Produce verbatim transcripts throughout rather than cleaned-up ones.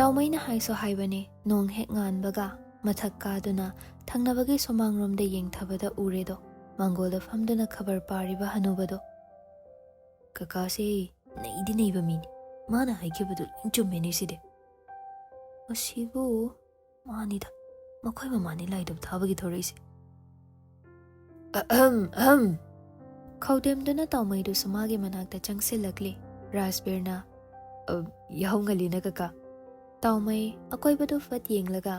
ꯇꯥꯎꯃꯩꯅ ꯍꯥꯏꯁꯨ ꯍꯥꯏꯕꯅꯦ, ꯅꯣꯡ ꯍꯦꯛ ꯉꯥꯟꯕꯒ ꯃꯊꯛ ꯀꯥꯗꯨꯅ ꯊꯪꯅꯕꯒꯤ ꯁꯨꯃꯥꯡꯂꯣꯝꯗ ꯌꯦꯡꯊꯕꯗ ꯎꯔꯦꯗꯣ, ꯃꯥꯡꯒꯣꯜꯗ ꯐꯝꯗꯨꯅ ꯈꯕꯔ ꯄꯥꯔꯤꯕ ꯍꯅꯨꯕꯗꯣ꯫ "ꯀꯀꯥꯁꯦ ꯅꯩꯗꯤ ꯅꯩꯕ ꯃꯤꯅꯤ, ꯃꯥꯅ ꯍꯥꯏꯈꯤꯕꯗꯨ ꯂꯣꯏ ꯆꯨꯝꯃꯦꯅꯦ ꯁꯤꯗꯤ꯫ ꯃꯁꯤꯕꯨ ꯃꯥꯅꯤꯗ, ꯃꯈꯣꯏ ꯃꯃꯥꯅꯤ ꯂꯥꯏꯗꯨ ꯊꯥꯕꯒꯤ ꯊꯣꯔꯛꯏꯁꯦ꯫ ꯑꯍꯝ, ꯑꯍꯝ!" ꯈꯧꯗꯦꯝꯗꯨꯅ ꯇꯥꯎꯃꯩꯗꯨꯁꯨ ꯃꯥꯒꯤ ꯃꯅꯥꯛꯇ ꯆꯪꯁꯤꯜꯂꯛꯂꯤ꯫ ꯔꯥꯖꯕꯤꯔꯅ, "ꯑ, ꯌꯥꯍꯧ ꯉꯜꯂꯤꯅ ꯀꯀꯥ꯫" ꯇꯥꯎꯃꯩ ꯑꯀꯣꯏꯕꯗꯨ ꯐꯠ ꯌꯦꯡꯂꯒ,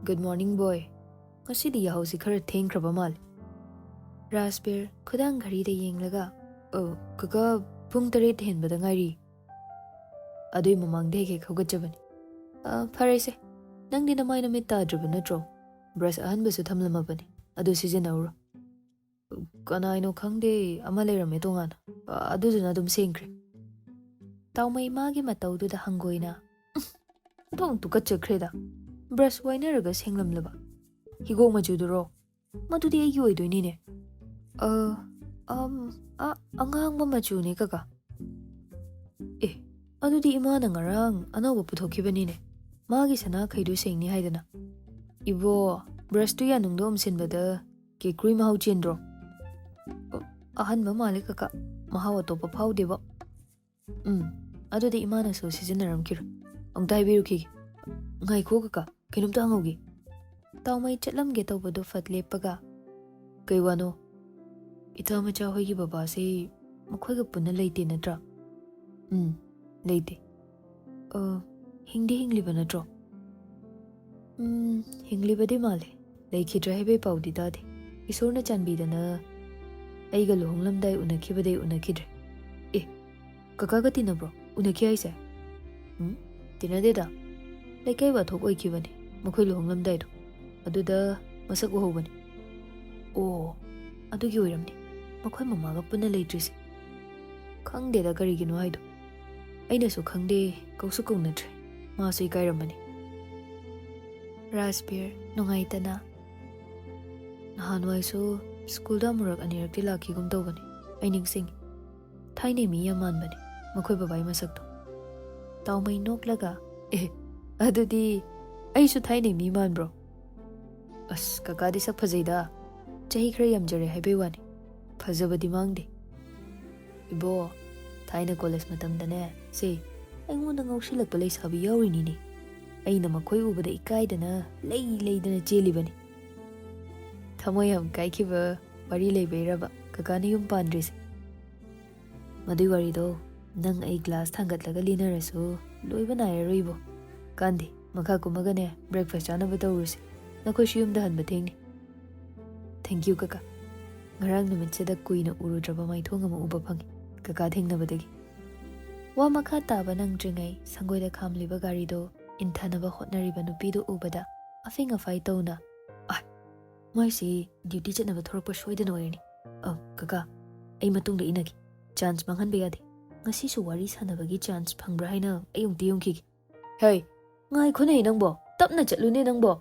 "Good morning, boy꯫ ꯉꯁꯤꯗꯤ ꯌꯥꯍꯧꯁꯤ ꯈꯔ ꯊꯦꯡꯈ꯭ꯔꯕ ꯃꯥꯜꯂꯦ꯫" ꯔꯥꯖꯕꯤꯔ ꯈꯨꯗꯥꯡ ꯘꯔꯤꯗ ꯌꯦꯡꯂꯒ, "ꯑ, ꯀꯀꯥ, ꯄꯨꯡ ꯇꯔꯦꯠ ꯍꯦꯟꯕꯗ ꯉꯥꯏꯔꯤ꯫ ꯑꯗꯨꯏ ꯃꯃꯥꯡꯗ ꯍꯦꯛ ꯍꯦꯛ ꯍꯧꯒꯠꯆꯕꯅꯤ꯫" "ꯑ, ꯐꯔꯦꯁꯦ, ꯅꯪꯗꯤ ꯅꯃꯥꯏ ꯅꯃꯤꯠ ꯇꯥꯗ꯭ꯔꯤꯕ ꯅꯠꯇ꯭ꯔꯣ? ꯕ꯭ꯔꯁ ꯑꯍꯟꯕꯁꯨ ꯊꯝꯂꯝꯃꯕꯅꯤ, ꯑꯗꯨ ꯁꯤꯖꯤꯟꯅꯧꯔꯣ꯫" "ꯀꯅꯥꯏꯅꯣ ꯈꯪꯗꯦ, ꯑꯃ ꯂꯩꯔꯝꯃꯦ ꯇꯣꯉꯥꯟꯅ꯫ ꯑ, ꯑꯗꯨꯗꯨꯅ ꯑꯗꯨꯝ ꯁꯦꯡꯈ꯭ꯔꯦ꯫" ꯇꯥꯎꯃꯩ ꯃꯥꯒꯤ ꯃꯇꯧꯗꯨꯗ ꯍꯪꯒꯣꯏꯅ, "ꯎꯝ, ꯑꯣꯟꯊꯣꯛꯅ ꯇꯨꯀꯠꯆꯈ꯭ꯔꯦꯗ꯫ ꯕ꯭ꯔꯁ ꯋꯥꯏꯅꯔꯒ ꯁꯦꯡꯂꯝꯂꯕ? ꯍꯤꯒꯣꯛ ꯃꯆꯨꯗꯨꯔꯣ? ꯃꯗꯨꯗꯤ ꯑꯩꯒꯤ ꯑꯣꯏꯗꯣꯏꯅꯤꯅꯦ꯫" "ꯑ, ꯑꯝ, ꯑ, ꯑꯉꯥꯡꯕ ꯃꯆꯨꯅꯦ ꯀꯀꯥ꯫" "ꯑꯦ, ꯑꯗꯨꯗꯤ ꯏꯃꯥꯅ ꯉꯔꯥꯡ ꯑꯅꯧꯕ ꯄꯨꯊꯣꯛꯈꯤꯕꯅꯤꯅꯦ, ꯃꯥꯒꯤ ꯁꯅꯥꯈꯩꯗꯨ ꯁꯦꯡꯅꯤ ꯍꯥꯏꯗꯅ꯫" "ꯏꯕꯣ, ꯕ꯭ꯔꯁꯇꯨ ꯌꯥꯅꯨꯡꯗ ꯎꯝꯁꯤꯟꯕꯗ ꯀꯦꯀ꯭ꯔꯨꯏ ꯃꯍꯥꯎ ꯆꯦꯟꯗ꯭ꯔꯣ?" "ꯑ, ꯑꯍꯟꯕ ꯃꯥꯜꯂꯦ ꯀꯀꯥ, ꯃꯍꯥꯎ ꯑꯇꯣꯞꯄ ꯐꯥꯎꯗꯦꯕꯣ꯫" "ꯎꯝ, ꯑꯗꯨꯗꯤ ꯏꯃꯥꯅꯁꯨ ꯁꯤꯖꯤꯟꯅꯔꯝꯈꯤꯔꯣꯏ꯫ ꯑꯃꯨꯛꯇ ꯍꯥꯏꯕꯤꯔꯨꯈꯤꯒꯦ꯫" "ꯉꯥꯏꯈꯣ ꯀꯀꯥ, ꯀꯩꯅꯣꯝꯇ ꯍꯪꯍꯧꯒꯦ꯫" ꯇꯥꯎꯃꯩ ꯆꯠꯂꯝꯒꯦ ꯇꯧꯕꯗꯨ ꯐꯠ ꯂꯦꯞꯄꯒ, "ꯀꯩ ꯋꯥꯅꯣ?" "ꯏꯇꯥ ꯃꯆꯥ ꯍꯣꯏꯒꯤ ꯕꯕꯥꯁꯤ ꯃꯈꯣꯏꯒ ꯄꯨꯟꯅ ꯂꯩꯇꯦ ꯅꯠꯇ꯭ꯔꯥ?" "ꯎꯝ, ꯂꯩꯇꯦ꯫" "ꯑ, ꯍꯤꯡꯗꯤ ꯍꯤꯡꯂꯤꯕ ꯅꯠꯇ꯭ꯔꯣ?" "ꯎꯝ, ꯍꯤꯡꯂꯤꯕꯗꯤ ꯃꯥꯜꯂꯦ꯫ ꯂꯩꯈꯤꯗ꯭ꯔꯦ ꯍꯥꯏꯕꯒꯤ ꯄꯥꯎꯗꯤ ꯇꯥꯗꯦ꯫ ꯏꯁꯣꯔꯅ ꯆꯥꯟꯕꯤꯗꯅ ꯑꯩꯒ ꯂꯨꯍꯣꯡꯂꯝꯗꯥꯏ ꯎꯅꯈꯤꯕꯗꯩ ꯎꯅꯈꯤꯗ꯭ꯔꯦ꯫" "ꯑꯦ, ꯀꯀꯥꯒ ꯇꯤꯟꯅꯕ꯭ꯔꯣ? ꯎꯅꯈꯤ ꯍꯥꯏꯁꯦ?" "ꯎꯝ, ꯇꯤꯟꯅꯗꯦꯗ꯫ ꯂꯩꯀꯥꯏ ꯋꯥꯊꯣꯛ ꯑꯣꯏꯈꯤꯕꯅꯦ ꯃꯈꯣꯏ ꯂꯨꯍꯣꯡꯂꯝꯗꯥꯏꯗꯣ꯫ ꯑꯗꯨꯗ ꯃꯁꯛ ꯎꯍꯧꯕꯅꯦ꯫" "ꯑꯣ, ꯑꯗꯨꯒꯤ ꯑꯣꯏꯔꯝꯅꯤ ꯃꯈꯣꯏ ꯃꯃꯥꯒ ꯄꯨꯟꯅ ꯂꯩꯇ꯭ꯔꯤꯁꯦ꯫ ꯈꯪꯗꯦꯗ ꯀꯔꯤꯒꯤꯅꯣ ꯍꯥꯏꯗꯣ꯫ ꯑꯩꯅꯁꯨ ꯈꯪꯗꯦ, ꯀꯧꯁꯨ ꯀꯧꯅꯗ꯭ꯔꯦ꯫ ꯃꯥꯁꯨ ꯏꯀꯥꯏꯔꯝꯃꯅꯤ꯫" ꯔꯥꯖꯕꯤꯔ ꯅꯨꯡꯉꯥꯏꯇꯅ, "ꯅꯍꯥꯟꯋꯥꯏꯁꯨ ꯁ꯭ꯀꯨꯜꯗ ꯑꯃꯨꯔꯛ ꯑꯅꯤꯔꯛꯇꯤ ꯂꯥꯛꯈꯤꯒꯨꯝ ꯇꯧꯕꯅꯤ꯫ ꯑꯩ ꯅꯤꯡꯁꯤꯡꯉꯤ꯫ ꯊꯥꯏꯅꯩ ꯃꯤ ꯌꯥꯝ ꯃꯥꯟꯕꯅꯤ ꯃꯈꯣꯏ ꯕꯕꯥꯒꯤ ꯃꯁꯛꯇꯣ꯫" ꯇꯥꯎꯃꯩ ꯅꯣꯛꯂꯒ, ꯑꯦ, ꯑꯗꯨꯗꯤ ꯑꯩꯁꯨ ꯊꯥꯏꯅꯩ ꯃꯤ ꯃꯥꯟꯕ꯭ꯔꯣ? ꯑꯁ, ꯀꯀꯥꯗꯤ ꯁꯛ ꯐꯖꯩꯗ꯫ ꯆꯍꯤ ꯈꯔ ꯌꯥꯝꯖꯔꯦ ꯍꯥꯏꯕꯩ ꯋꯥꯅꯤ, ꯐꯖꯕꯗꯤ ꯃꯥꯡꯗꯦ꯫ ꯏꯕꯣ, ꯊꯥꯏꯅ ꯀꯣꯂꯦꯖ ꯃꯇꯝꯗꯅꯦ, ꯁꯦ, ꯑꯩꯉꯣꯟꯗ ꯉꯥꯎꯁꯤꯜꯂꯛꯄ ꯂꯩꯁꯥꯕꯤ ꯌꯥꯎꯔꯤꯅꯤꯅꯦ꯫ ꯑꯩꯅ ꯃꯈꯣꯏ ꯎꯕꯗ ꯏꯀꯥꯏꯗꯅ ꯂꯩ ꯂꯩꯗꯅ ꯆꯦꯜꯂꯤꯕꯅꯤ꯫ ꯊꯃꯣꯏ ꯌꯥꯝ ꯀꯥꯏꯈꯤꯕ ꯋꯥꯔꯤ ꯂꯩꯕꯩꯔꯕ ꯀꯀꯥꯅ ꯌꯨꯝ ꯄꯥꯟꯗ꯭ꯔꯤꯁꯦ? ꯃꯗꯨꯏ ꯋꯥꯔꯤꯗꯣ ꯅꯪ ꯑꯩ ꯒ꯭ꯂꯥꯁ ꯊꯥꯡꯒꯠꯂꯒ ꯂꯤꯅꯔꯁꯨ ꯂꯣꯏꯕ ꯅꯥꯏꯔꯔꯣꯏꯕꯣ꯫ ꯀꯥꯟꯗꯦ, ꯃꯈꯥ ꯀꯨꯝꯃꯒꯅꯦ, ꯕ꯭ꯔꯦꯛꯐꯥꯁ ꯆꯥꯅꯕ ꯇꯧꯔꯨꯁꯦ꯫ ꯅꯈꯣꯏꯁꯨ ꯌꯨꯝꯗ ꯍꯟꯕ ꯊꯦꯡꯅꯤ꯫ Thank you, ꯀꯀꯥ꯫ ꯉꯔꯥꯡ ꯅꯨꯃꯤꯠꯁꯤꯗ ꯀꯨꯏꯅ ꯎꯔꯨꯗ꯭ꯔꯕ ꯃꯥꯏꯊꯣꯡ ꯑꯃ ꯎꯕ ꯐꯪꯉꯤ, ꯀꯀꯥ ꯊꯦꯡꯅꯕꯗꯒꯤ꯫ ꯋꯥ ꯃꯈꯥ ꯇꯥꯕ ꯅꯪꯗ꯭ꯔꯤꯉꯩ ꯁꯪꯒꯣꯏꯗ ꯈꯥꯝꯂꯤꯕ ꯒꯥꯔꯤꯗꯣ ꯏꯟꯊꯅꯕ ꯍꯣꯠꯅꯔꯤꯕ ꯅꯨꯄꯤꯗꯨ ꯎꯕꯗ ꯑꯐꯤꯡ ꯑꯐꯥꯏ ꯇꯧꯅ, "ꯑꯥꯏ, ꯃꯥꯏꯁꯤ ꯗ꯭ꯌꯨꯇꯤ ꯆꯠꯅꯕ ꯊꯣꯔꯛꯄ ꯁꯣꯏꯗꯅ ꯑꯣꯏꯔꯅꯤ꯫ ꯑ, ꯀꯀꯥ, ꯑꯩ ꯃꯇꯨꯡꯗ ꯏꯟꯅꯒꯦ꯫ ꯆꯥꯟꯁ ꯃꯥꯡꯍꯟꯕ ꯌꯥꯗꯦ꯫ ꯉꯁꯤꯁꯨ ꯋꯥꯔꯤ ꯁꯥꯟꯅꯕꯒꯤ ꯆꯥꯟꯁ ꯐꯪꯕ꯭ꯔꯥ ꯍꯥꯏꯅ ꯑꯩ ꯑꯃꯨꯛꯇ ꯌꯦꯡꯈꯤꯒꯦ꯫" "ꯍꯩ, ꯉꯥꯏꯈꯣꯅꯦ ꯅꯪꯕꯣ, ꯇꯞꯅ ꯆꯠꯂꯨꯅꯦ ꯅꯪꯕꯣ꯫"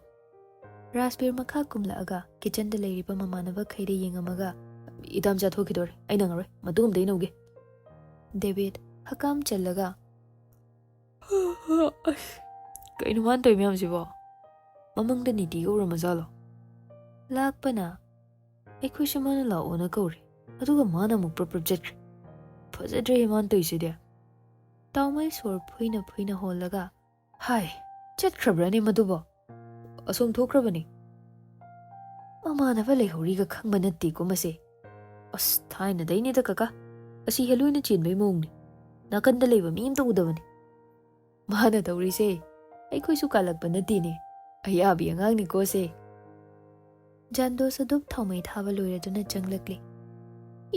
ꯔꯥꯖꯕꯤꯔ ꯃꯈꯥ ꯀꯨꯝꯂꯛꯑꯒ ꯀꯤꯆꯟꯗ ꯂꯩꯔꯤꯕ ꯃꯃꯥꯟꯅꯕꯈꯩꯗ ꯌꯦꯡꯉꯝꯃꯒ, "ꯏꯇꯥꯝꯆꯥ ꯊꯣꯛꯈꯤꯗꯣꯔꯦ, ꯑꯩ ꯅꯪꯉꯔꯣꯏ, ꯃꯇꯨꯡ ꯑꯝꯗ ꯏꯟꯅꯧꯒꯦ꯫" ꯗꯦꯕꯤꯠ ꯍꯀꯥꯝ ꯆꯜꯂꯒ, "ꯑꯁ, ꯀꯩꯅꯣ ꯃꯥꯅ ꯇꯧꯔꯤ ꯃꯌꯥꯝꯁꯤꯕꯣ? ꯃꯃꯪꯗ ꯅꯤꯇꯤꯒ ꯎꯔꯝꯃꯖꯥꯠꯂꯣ?" ꯂꯥꯛꯄꯅ, "ꯑꯩꯈꯣꯏꯁꯨ ꯃꯥꯅ ꯂꯥꯛꯑꯣꯅ ꯀꯧꯔꯦ, ꯑꯗꯨꯒ ꯃꯥꯅ ꯑꯃꯨꯛ ꯄ꯭ꯔꯞ ꯄ꯭ꯔꯞ ꯆꯠꯈ꯭ꯔꯦ꯫ ꯐꯖꯗ꯭ꯔꯦꯍꯦ ꯃꯥꯅ ꯇꯧꯔꯤꯁꯤꯗꯤ꯫" ꯇꯥꯎꯃꯩ ꯁꯣꯔ ꯐꯨꯏꯅ ꯐꯨꯏꯅ ꯍꯣꯜꯂꯒ, "ꯍꯥꯏ, ꯆꯠꯈ꯭ꯔꯕ꯭ꯔꯅꯦ ꯃꯗꯨꯕꯣ? ꯑꯁꯣꯝ ꯊꯣꯛꯈ꯭ꯔꯕꯅꯤ꯫" ꯃꯃꯥꯟꯅꯕ ꯂꯩꯍꯧꯔꯤꯒ ꯈꯪꯕ ꯅꯠꯇꯦꯀꯣ ꯃꯁꯦ꯫ ꯑꯁ, ꯊꯥꯏꯅꯗꯩꯅꯦꯗ ꯀꯀꯥ, ꯑꯁꯤ ꯍꯦꯂꯣꯏꯅ ꯆꯦꯟꯕꯩ ꯃꯑꯣꯡꯅꯤ꯫ ꯅꯥꯀꯟꯗ ꯂꯩꯕ ꯃꯤ ꯑꯝꯇ ꯎꯗꯕꯅꯤ꯫ ꯃꯥꯅ ꯇꯧꯔꯤꯁꯦ ꯑꯩꯈꯣꯏꯁꯨ ꯀꯥꯜꯂꯛꯄ ꯅꯠꯇꯦꯅꯦ, ꯑꯌꯥꯕꯤ ꯑꯉꯥꯡꯅꯤꯀꯣ ꯁꯦ꯫ ꯖꯥꯟꯗꯣ ꯁꯗꯨꯞ ꯊꯥꯎꯃꯩ ꯊꯥꯕ ꯂꯣꯏꯔꯗꯨꯅ ꯆꯪꯂꯛꯂꯤ꯫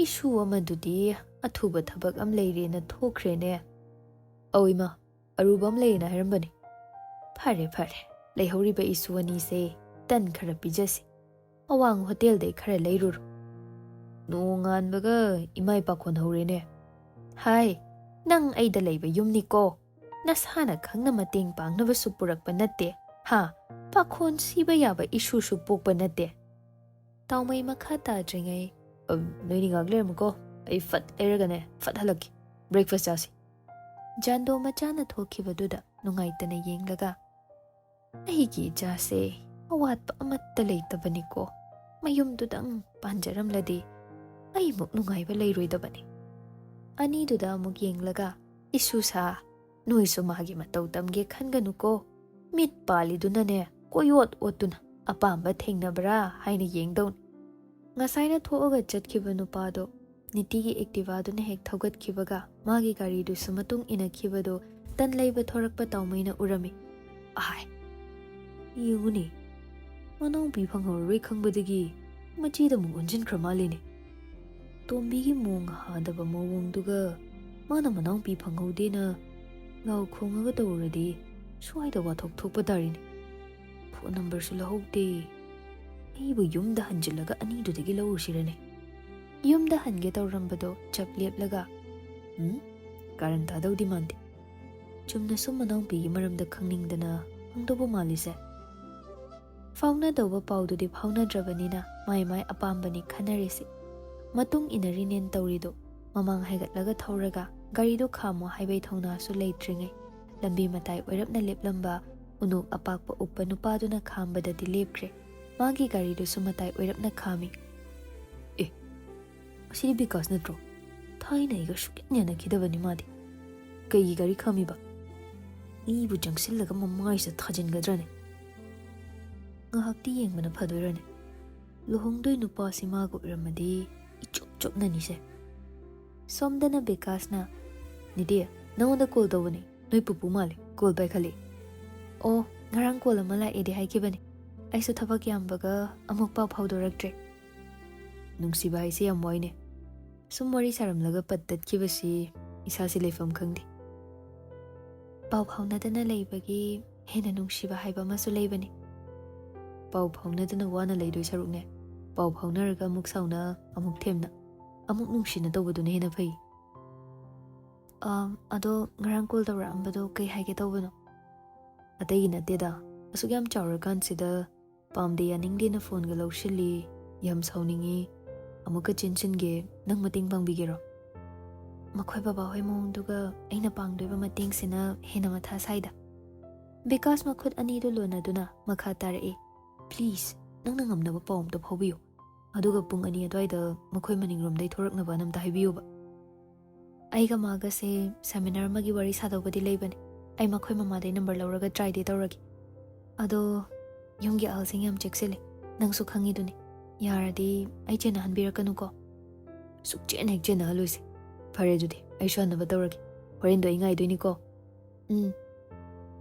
"ꯏꯁꯨ ꯑꯃꯗꯨꯗꯤ ꯑꯊꯨꯕ ꯊꯕꯛ ꯑꯃ ꯂꯩꯔꯦꯅ ꯊꯣꯛꯈ꯭ꯔꯦꯅꯦ꯫" "ꯑꯧ ꯏꯃꯥ, ꯑꯔꯨꯕ ꯑꯃ ꯂꯩꯌꯦꯅ ꯍꯥꯏꯔꯝꯕꯅꯤ꯫" "ꯐꯔꯦ ꯐꯔꯦ, ꯂꯩꯍꯧꯔꯤꯕ ꯏꯁꯨ ꯑꯅꯤꯁꯦ ꯇꯟ ꯈꯔ ꯄꯤꯖꯁꯤ꯫ ꯑꯋꯥꯡ ꯍꯣꯇꯦꯜꯗꯩ ꯈꯔ ꯂꯩꯔꯨꯔꯣ꯫" "ꯅꯣꯡꯉꯥꯟꯕꯒ ꯏꯃꯥꯏ ꯄꯥꯈꯣꯟ ꯍꯧꯔꯦꯅꯦ꯫" "ꯍꯥꯏ, ꯅꯪ ꯑꯩꯗ ꯂꯩꯕ ꯌꯨꯝꯅꯤꯀꯣ꯫ ꯅꯁꯥꯅ ꯈꯪꯅ ꯃꯇꯦꯡ ꯄꯥꯡꯅꯕꯁꯨ ꯄꯨꯔꯛꯄ ꯅꯠꯇꯦ꯫ ꯍꯥ? ꯄꯥꯈꯣꯟ ꯁꯤꯕ ꯌꯥꯕ ꯏꯁꯨꯁꯨ ꯄꯣꯛꯄ ꯅꯠꯇꯦ꯫" ꯇꯥꯎꯃꯩ ꯃꯈꯥ ꯇꯥꯗ꯭ꯔꯤꯉꯩ, "ꯑ, ꯅꯣꯏꯅꯤ ꯉꯥꯏꯍꯥꯛ ꯂꯩꯔꯝꯃꯨꯀꯣ, ꯑꯩ ꯐꯠ ꯂꯩꯔꯒꯅꯦ ꯐꯠ ꯍꯜꯂꯛꯀꯦ꯫ ꯕ꯭ꯔꯦꯛꯐꯥꯁ ꯆꯥꯁꯤ꯫" ꯖꯥꯟꯗꯣ ꯃꯆꯥꯅ ꯊꯣꯛꯈꯤꯕꯗꯨꯗ ꯅꯨꯡꯉꯥꯏꯇꯅ ꯌꯦꯡꯂꯒ, "ꯑꯩꯒꯤ ꯏꯆꯥꯁꯦ ꯑꯋꯥꯠꯄ ꯑꯃꯠꯇ ꯂꯩꯇꯕꯅꯤꯀꯣ꯫ ꯃꯌꯨꯝꯗꯨꯗꯪ ꯄꯥꯟꯖꯔꯝꯂꯗꯤ ꯑꯩꯃꯨꯛ ꯅꯨꯡꯉꯥꯏꯕ ꯂꯩꯔꯣꯏꯗꯕꯅꯤ"꯫ ꯑꯅꯤꯗꯨꯗ ꯑꯃꯨꯛ ꯌꯦꯡꯂꯒ, "ꯏꯁꯨꯁꯥ, ꯅꯣꯏꯁꯨ ꯃꯥꯒꯤ ꯃꯇꯧ ꯇꯝꯒꯦ ꯈꯟꯒꯅꯨꯀꯣ꯫ ꯃꯤꯠ ꯄꯥꯜꯂꯤꯗꯨꯅꯅꯦ ꯀꯣꯏꯑꯣꯠ ꯑꯣꯠꯇꯨꯅ ꯑꯄꯥꯝꯕ ꯊꯦꯡꯅꯕ꯭ꯔꯥ ꯍꯥꯏꯅ ꯌꯦꯡꯗꯧꯅꯤ"꯫ ꯉꯁꯥꯏꯅ ꯊꯣꯛꯑꯒ ꯆꯠꯈꯤꯕ ꯅꯨꯄꯥꯗꯣ ꯅꯤꯇꯤꯒꯤ ꯑꯦꯛꯇꯤꯚꯥꯗꯨꯅ ꯍꯦꯛ ꯊꯧꯒꯠꯈꯤꯕꯒ ꯃꯥꯒꯤ ꯒꯥꯔꯤꯗꯨꯁꯨ ꯃꯇꯨꯡ ꯏꯟꯅꯈꯤꯕꯗꯣ ꯇꯟ ꯂꯩꯕ ꯊꯣꯔꯛꯄ ꯇꯥꯎꯃꯩꯅ ꯎꯔꯝꯃꯤ꯫ "ꯑꯍꯥꯏ, ꯌꯦꯡꯉꯨꯅꯦ, ꯃꯅꯥꯎꯄꯤ ꯐꯪꯍꯧꯔꯔꯣꯏ ꯈꯪꯕꯗꯒꯤ ꯃꯆꯦꯗ ꯑꯃꯨꯛ ꯑꯣꯟꯁꯤꯟꯈ꯭ꯔ ꯃꯥꯜꯂꯦꯅꯦ"꯫ ꯇꯣꯝꯕꯤꯒꯤ ꯃꯑꯣꯡ ꯍꯥꯗꯕ ꯃꯑꯣꯡꯗꯨꯒ ꯃꯥꯅ ꯃꯅꯥꯎꯄꯤ ꯐꯪꯍꯧꯗꯦꯅ ꯂꯥꯎ ꯈꯣꯡꯉꯒ ꯇꯧꯔꯗꯤ ꯁ꯭ꯋꯥꯏꯗ ꯋꯥꯊꯣꯛ ꯊꯣꯛꯄ ꯇꯥꯔꯤꯅꯦ꯫ ꯐꯣꯟ ꯅꯝꯕꯔꯁꯨ ꯂꯧꯍꯧꯗꯦ꯫ ꯑꯩꯕꯨ ꯌꯨꯝꯗ ꯍꯟꯖꯤꯜꯂꯒ ꯑꯅꯤꯗꯨꯗꯒꯤ ꯂꯧꯔꯨꯁꯤꯔꯅꯦ? ꯌꯨꯝꯗ ꯍꯟꯒꯦ ꯇꯧꯔꯝꯕꯗꯣ ꯆꯞ ꯂꯦꯞꯂꯒ, "ꯎꯝ? ꯀꯥꯔꯟ ꯇꯥꯗꯧꯗꯤ ꯃꯥꯟꯗꯦ꯫ ꯆꯨꯝꯅ ꯁꯨꯝ ꯃꯅꯥꯎꯄꯤꯒꯤ ꯃꯔꯝꯗ ꯈꯪꯅꯤꯡꯗꯅ ꯍꯪꯗꯧꯕ ꯃꯥꯜꯂꯤꯁꯦ"꯫ ꯐꯥꯎꯅꯗꯧꯕ ꯄꯥꯎꯗꯨꯗꯤ ꯐꯥꯎꯅꯗ꯭ꯔꯕꯅꯤꯅ ꯃꯥꯏ ꯃꯥꯏ ꯑꯄꯥꯝꯕꯅꯤ ꯈꯟꯅꯔꯤꯁꯤ꯫ ꯃꯇꯨꯡ ꯏꯟꯅꯔꯤꯅꯦꯅ ꯇꯧꯔꯤꯗꯣ꯫ ꯃꯃꯥꯡ ꯍꯥꯏꯒꯠꯂꯒ ꯊꯧꯔꯒ ꯒꯥꯔꯤꯗꯣ ꯈꯥꯝꯃꯣ ꯍꯥꯏꯕꯩ ꯊꯧꯅꯥꯁꯨ ꯂꯩꯇ꯭ꯔꯤꯉꯩ ꯂꯝꯕꯤ ꯃꯇꯥꯏ ꯑꯣꯏꯔꯞꯅ ꯂꯦꯞꯂꯝꯕ ꯎꯅꯣꯛ ꯑꯄꯥꯛꯄ ꯎꯞꯄ ꯅꯨꯄꯥꯗꯨꯅ ꯈꯥꯝꯕꯗꯗꯤ ꯂꯦꯞꯈ꯭ꯔꯦ꯫ ꯃꯥꯒꯤ ꯒꯥꯔꯤꯗꯨꯁꯨ ꯃꯇꯥꯏ ꯑꯣꯏꯔꯞꯅ ꯈꯥꯝꯃꯤ꯫ "ꯑꯦ, ꯑꯁꯤꯗꯤ ꯕꯤꯀꯥꯁ ꯅꯠꯇ꯭ꯔꯣ? ꯊꯥꯏꯅ ꯑꯩꯒ ꯁꯨꯛꯌꯥꯟ ꯌꯥꯅꯈꯤꯗꯕꯅꯤ ꯃꯥꯗꯤ꯫ ꯀꯩꯒꯤ ꯒꯥꯔꯤ ꯈꯥꯝꯃꯤꯕ? ꯃꯤꯕꯨ ꯆꯪꯁꯤꯜꯂꯒ ꯃꯃꯥꯏꯁꯤꯗ ꯊꯥꯖꯤꯟꯒꯗ꯭ꯔꯅꯦ? ꯉꯥꯏꯍꯥꯛꯇꯤ ꯌꯦꯡꯕꯅ ꯐꯗꯣꯏꯔꯅꯦ? ꯂꯨꯍꯣꯡꯗꯣꯏ ꯅꯨꯄꯥꯁꯤ ꯃꯥꯒ ꯑꯣꯏꯔꯝꯃꯗꯤ ꯏꯆꯣꯞ ꯆꯣꯞꯅꯅꯤꯁꯦ"꯫ ꯁꯣꯝꯗꯅ ꯕꯤꯀꯥꯁꯅ, "ꯅꯤꯇꯤ, ꯅꯉꯣꯟꯗ ꯀꯣꯜ ꯇꯧꯕꯅꯦ, ꯅꯣꯏ ꯄꯨꯄꯨ ꯃꯥꯜꯂꯦ, ꯀꯣꯜ ꯄꯥꯏꯈꯠꯂꯤ"꯫ "ꯑꯣ, ꯉꯔꯥꯡ ꯀꯣꯜ ꯑꯃ ꯂꯥꯛꯑꯦꯗꯤ ꯍꯥꯏꯈꯤꯕꯅꯦ, ꯑꯩꯁꯨ ꯊꯕꯛ ꯌꯥꯝꯕꯒ ꯑꯃꯨꯛ ꯄꯥꯎ ꯐꯥꯎꯗꯣꯔꯛꯇ꯭ꯔꯦ"꯫ ꯅꯨꯡꯁꯤꯕ ꯍꯥꯏꯁꯦ ꯌꯥꯝ ꯋꯥꯏꯅꯦ꯫ ꯁꯨꯝ ꯋꯥꯔꯤ ꯁꯥꯔꯝꯂꯒ ꯄꯠ ꯇꯠꯈꯤꯕꯁꯤ ꯏꯁꯥꯁꯤ ꯂꯩꯐꯝ ꯈꯪꯗꯦ꯫ ꯄꯥꯎ ꯐꯥꯎꯅꯗꯅ ꯂꯩꯕꯒꯤ ꯍꯦꯟꯅ ꯅꯨꯡꯁꯤꯕ ꯍꯥꯏꯕ ꯑꯃꯁꯨ ꯂꯩꯕꯅꯤ꯫ ꯄꯥꯎ ꯐꯥꯎꯅꯗꯅ ꯋꯥꯅ ꯂꯩꯗꯣꯏ ꯁꯔꯨꯛꯅꯦ, ꯄꯥꯎ ꯐꯥꯎꯅꯔꯒ ꯑꯃꯨꯛ ꯁꯥꯎꯅ, ꯑꯃꯨꯛ ꯊꯦꯝꯅ, ꯑꯃꯨꯛ ꯅꯨꯡꯁꯤꯅ ꯇꯧꯕꯗꯨꯅ ꯍꯦꯟꯅ ꯐꯩ꯫ ꯑꯝ, ꯑꯗꯣ ꯉꯔꯥꯡ ꯀꯣꯜ ꯇꯧꯔꯛꯑꯝꯕꯗꯣ ꯀꯩ ꯍꯥꯏꯒꯦ ꯇꯧꯕꯅꯣ? ꯑꯇꯩꯒꯤ ꯅꯠꯇꯦꯗ, ꯑꯁꯨꯛ ꯌꯥꯝ ꯆꯥꯎꯔꯀꯥꯟꯁꯤꯗ ꯄꯥꯝꯗꯦ ꯌꯥꯅꯤꯡꯗꯦꯅ ꯐꯣꯟꯒ ꯂꯧꯁꯤꯜꯂꯤ, ꯌꯥꯝ ꯁꯥꯎꯅꯤꯡꯉꯤ, ꯑꯃꯨꯛꯀ ꯆꯦꯟꯁꯤꯟꯒꯦ, ꯅꯪ ꯃꯇꯦꯡ ꯄꯥꯡꯕꯤꯒꯦꯔꯣ? ꯃꯈꯣꯏ ꯕꯕꯥꯍꯣꯏ ꯃꯑꯣꯡꯗꯨꯒ ꯑꯩꯅ ꯄꯥꯡꯗꯣꯏꯕ ꯃꯇꯦꯡꯁꯤꯅ ꯍꯦꯟꯅ ꯃꯊꯥ ꯁꯥꯏꯗ꯫ ꯕꯤꯀꯥꯁ ꯃꯈꯨꯠ ꯑꯅꯤꯗꯨ ꯂꯣꯟꯅꯗꯨꯅ ꯃꯈꯥ ꯇꯥꯔꯛꯏ, "Please, ꯅꯪꯅ ꯉꯝꯅꯕ ꯄꯥꯎ ꯑꯝꯇ ꯐꯥꯎꯕꯤꯌꯨ꯫ ꯑꯗꯨꯒ ꯄꯨꯡ ꯑꯅꯤ ꯑꯗꯨꯋꯥꯏꯗ ꯃꯈꯣꯏ ꯃꯅꯤꯡꯔꯣꯝꯗꯩ ꯊꯣꯔꯛꯅꯕꯅ ꯑꯝꯇ ꯍꯥꯏꯕꯤꯌꯨꯕ꯫ ꯑꯩꯒ ꯃꯥꯒꯁꯦ seminar ꯑꯃꯒꯤ ꯋꯥꯔꯤ ꯁꯥꯗꯧꯕꯗꯤ ꯂꯩꯕꯅꯦ꯫ ꯑꯩ ꯃꯈꯣꯏ ꯃꯃꯥꯗꯩ number ꯂꯧꯔꯒ tryꯗꯤ ꯇꯧꯔꯒꯦ꯫ ꯑꯗꯣ ꯌꯨꯝꯒꯤ ꯑꯍꯜꯁꯤꯡ ꯌꯥꯝ ꯆꯦꯛꯁꯤꯜꯂꯦ, ꯅꯪꯁꯨ ꯈꯪꯉꯤꯗꯨꯅꯤ꯫ ꯌꯥꯔꯗꯤ ꯑꯩ ꯆꯦꯟꯅꯍꯟꯕꯤꯔꯛꯀꯅꯨꯀꯣ꯫" "ꯁꯨꯛꯆꯦꯟ ꯍꯦꯛ ꯆꯦꯟꯅꯍꯜꯂꯣꯏꯁꯦ꯫ ꯐꯔꯦ, ꯑꯗꯨꯗꯤ ꯑꯩꯁꯨ ꯍꯟꯅꯕ ꯇꯧꯔꯒꯦ꯫ ꯍꯣꯔꯦꯟꯗꯣ ꯑꯩ ꯉꯥꯏꯗꯣꯏꯅꯤꯀꯣ꯫" "ꯎꯝ꯫"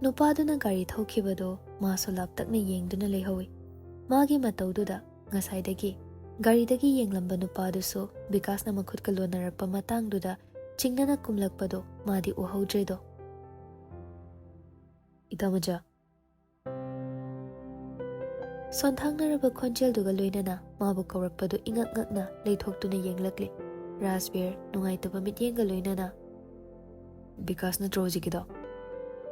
ꯅꯨꯄꯥꯗꯨꯅ ꯒꯥꯔꯤ ꯊꯧꯈꯤꯕꯗꯣ ꯃꯥꯁꯨ ꯂꯥꯞꯇꯛꯅ ꯌꯦꯡꯗꯨꯅ ꯂꯩꯍꯧꯏ꯫ ꯃꯥꯒꯤ ꯃꯇꯧꯗꯨꯗ ꯉꯁꯥꯏꯗꯒꯤ ꯒꯥꯔꯤꯗꯒꯤ ꯌꯦꯡꯂꯝꯕ ꯅꯨꯄꯥꯗꯨꯁꯨ ꯕꯤꯀꯥꯁꯅ ꯃꯈꯨꯠꯀ ꯂꯣꯟꯅꯔꯛꯄ ꯃꯇꯥꯡꯗꯨꯗ ꯆꯤꯡꯅꯅ ꯀꯨꯝꯂꯛꯄꯗꯣ ꯃꯥꯗꯤ ꯎꯍꯧꯗ꯭ꯔꯦꯗꯣ꯫ "ꯏꯇꯥꯃꯆꯥ꯫" ꯁꯣꯟꯊꯥꯡꯅꯔꯕ ꯈꯣꯟꯖꯦꯜꯗꯨꯒ ꯂꯣꯏꯅꯅ ꯃꯥꯕꯨ ꯀꯧꯔꯛꯄꯗꯨ ꯏꯉꯛ ꯉꯛꯅ ꯂꯩꯊꯣꯛꯇꯨꯅ ꯌꯦꯡꯂꯛꯂꯤ꯫ ꯔꯥꯖꯕꯤꯔ ꯅꯨꯡꯉꯥꯏꯇꯕ ꯃꯤꯠꯌꯦꯡꯒ ꯂꯣꯏꯅꯅ, "ꯕꯤꯀꯥꯁ ꯅꯠꯇ꯭ꯔꯣ ꯍꯧꯖꯤꯛꯀꯤꯗꯣ?"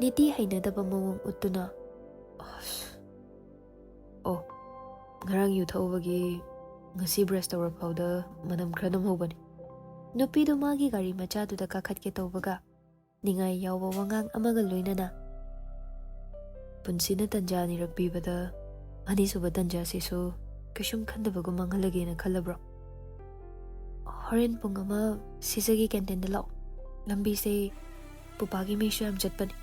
ꯅꯤꯇꯤ ꯍꯩꯅꯗꯕ ꯃꯑꯣꯡ ꯎꯠꯇꯨꯅ, "ꯑꯁ, ꯑꯣ, ꯉꯔꯥꯡ ꯌꯨ ꯊꯛꯎꯕꯒꯤ ꯉꯁꯤ brush ꯇꯧꯔ ꯐꯥꯎꯗ ꯃꯅꯝ ꯈꯔ ꯅꯝꯍꯧꯕꯅꯤ꯫" ꯅꯨꯄꯤꯗꯨ ꯃꯥꯒꯤ ꯒꯥꯔꯤ ꯃꯆꯥꯗꯨꯗ ꯀꯥꯈꯠꯀꯦ ꯇꯧꯕꯒ ꯅꯤꯡꯉꯥꯏ ꯌꯥꯎꯕ ꯋꯥꯉꯥꯡ ꯑꯃꯒ ꯂꯣꯏꯅꯅ, "ꯄꯨꯟꯁꯤꯅ ꯇꯟꯖꯥ ꯑꯅꯤꯔꯛ ꯄꯤꯕꯗ ꯑꯅꯤꯁꯨꯕ ꯇꯟꯖꯥꯁꯤꯁꯨ ꯀꯩꯁꯨꯝ ꯈꯟꯗꯕꯒꯨꯝ ꯃꯥꯡꯍꯜꯂꯒꯦꯅ ꯈꯜꯂꯕ꯭ꯔꯣ? ꯍꯣꯔꯦꯟ ꯄꯨꯡ ꯑꯃ ꯁꯤꯖꯒꯤ canteen ꯗ ꯂꯥꯛꯑꯣ꯫ ꯂꯝꯕꯤꯁꯦ ꯄꯨꯄꯥꯒꯤ ꯃꯤꯁꯨ ꯌꯥꯝ ꯆꯠꯄꯅꯤ꯫"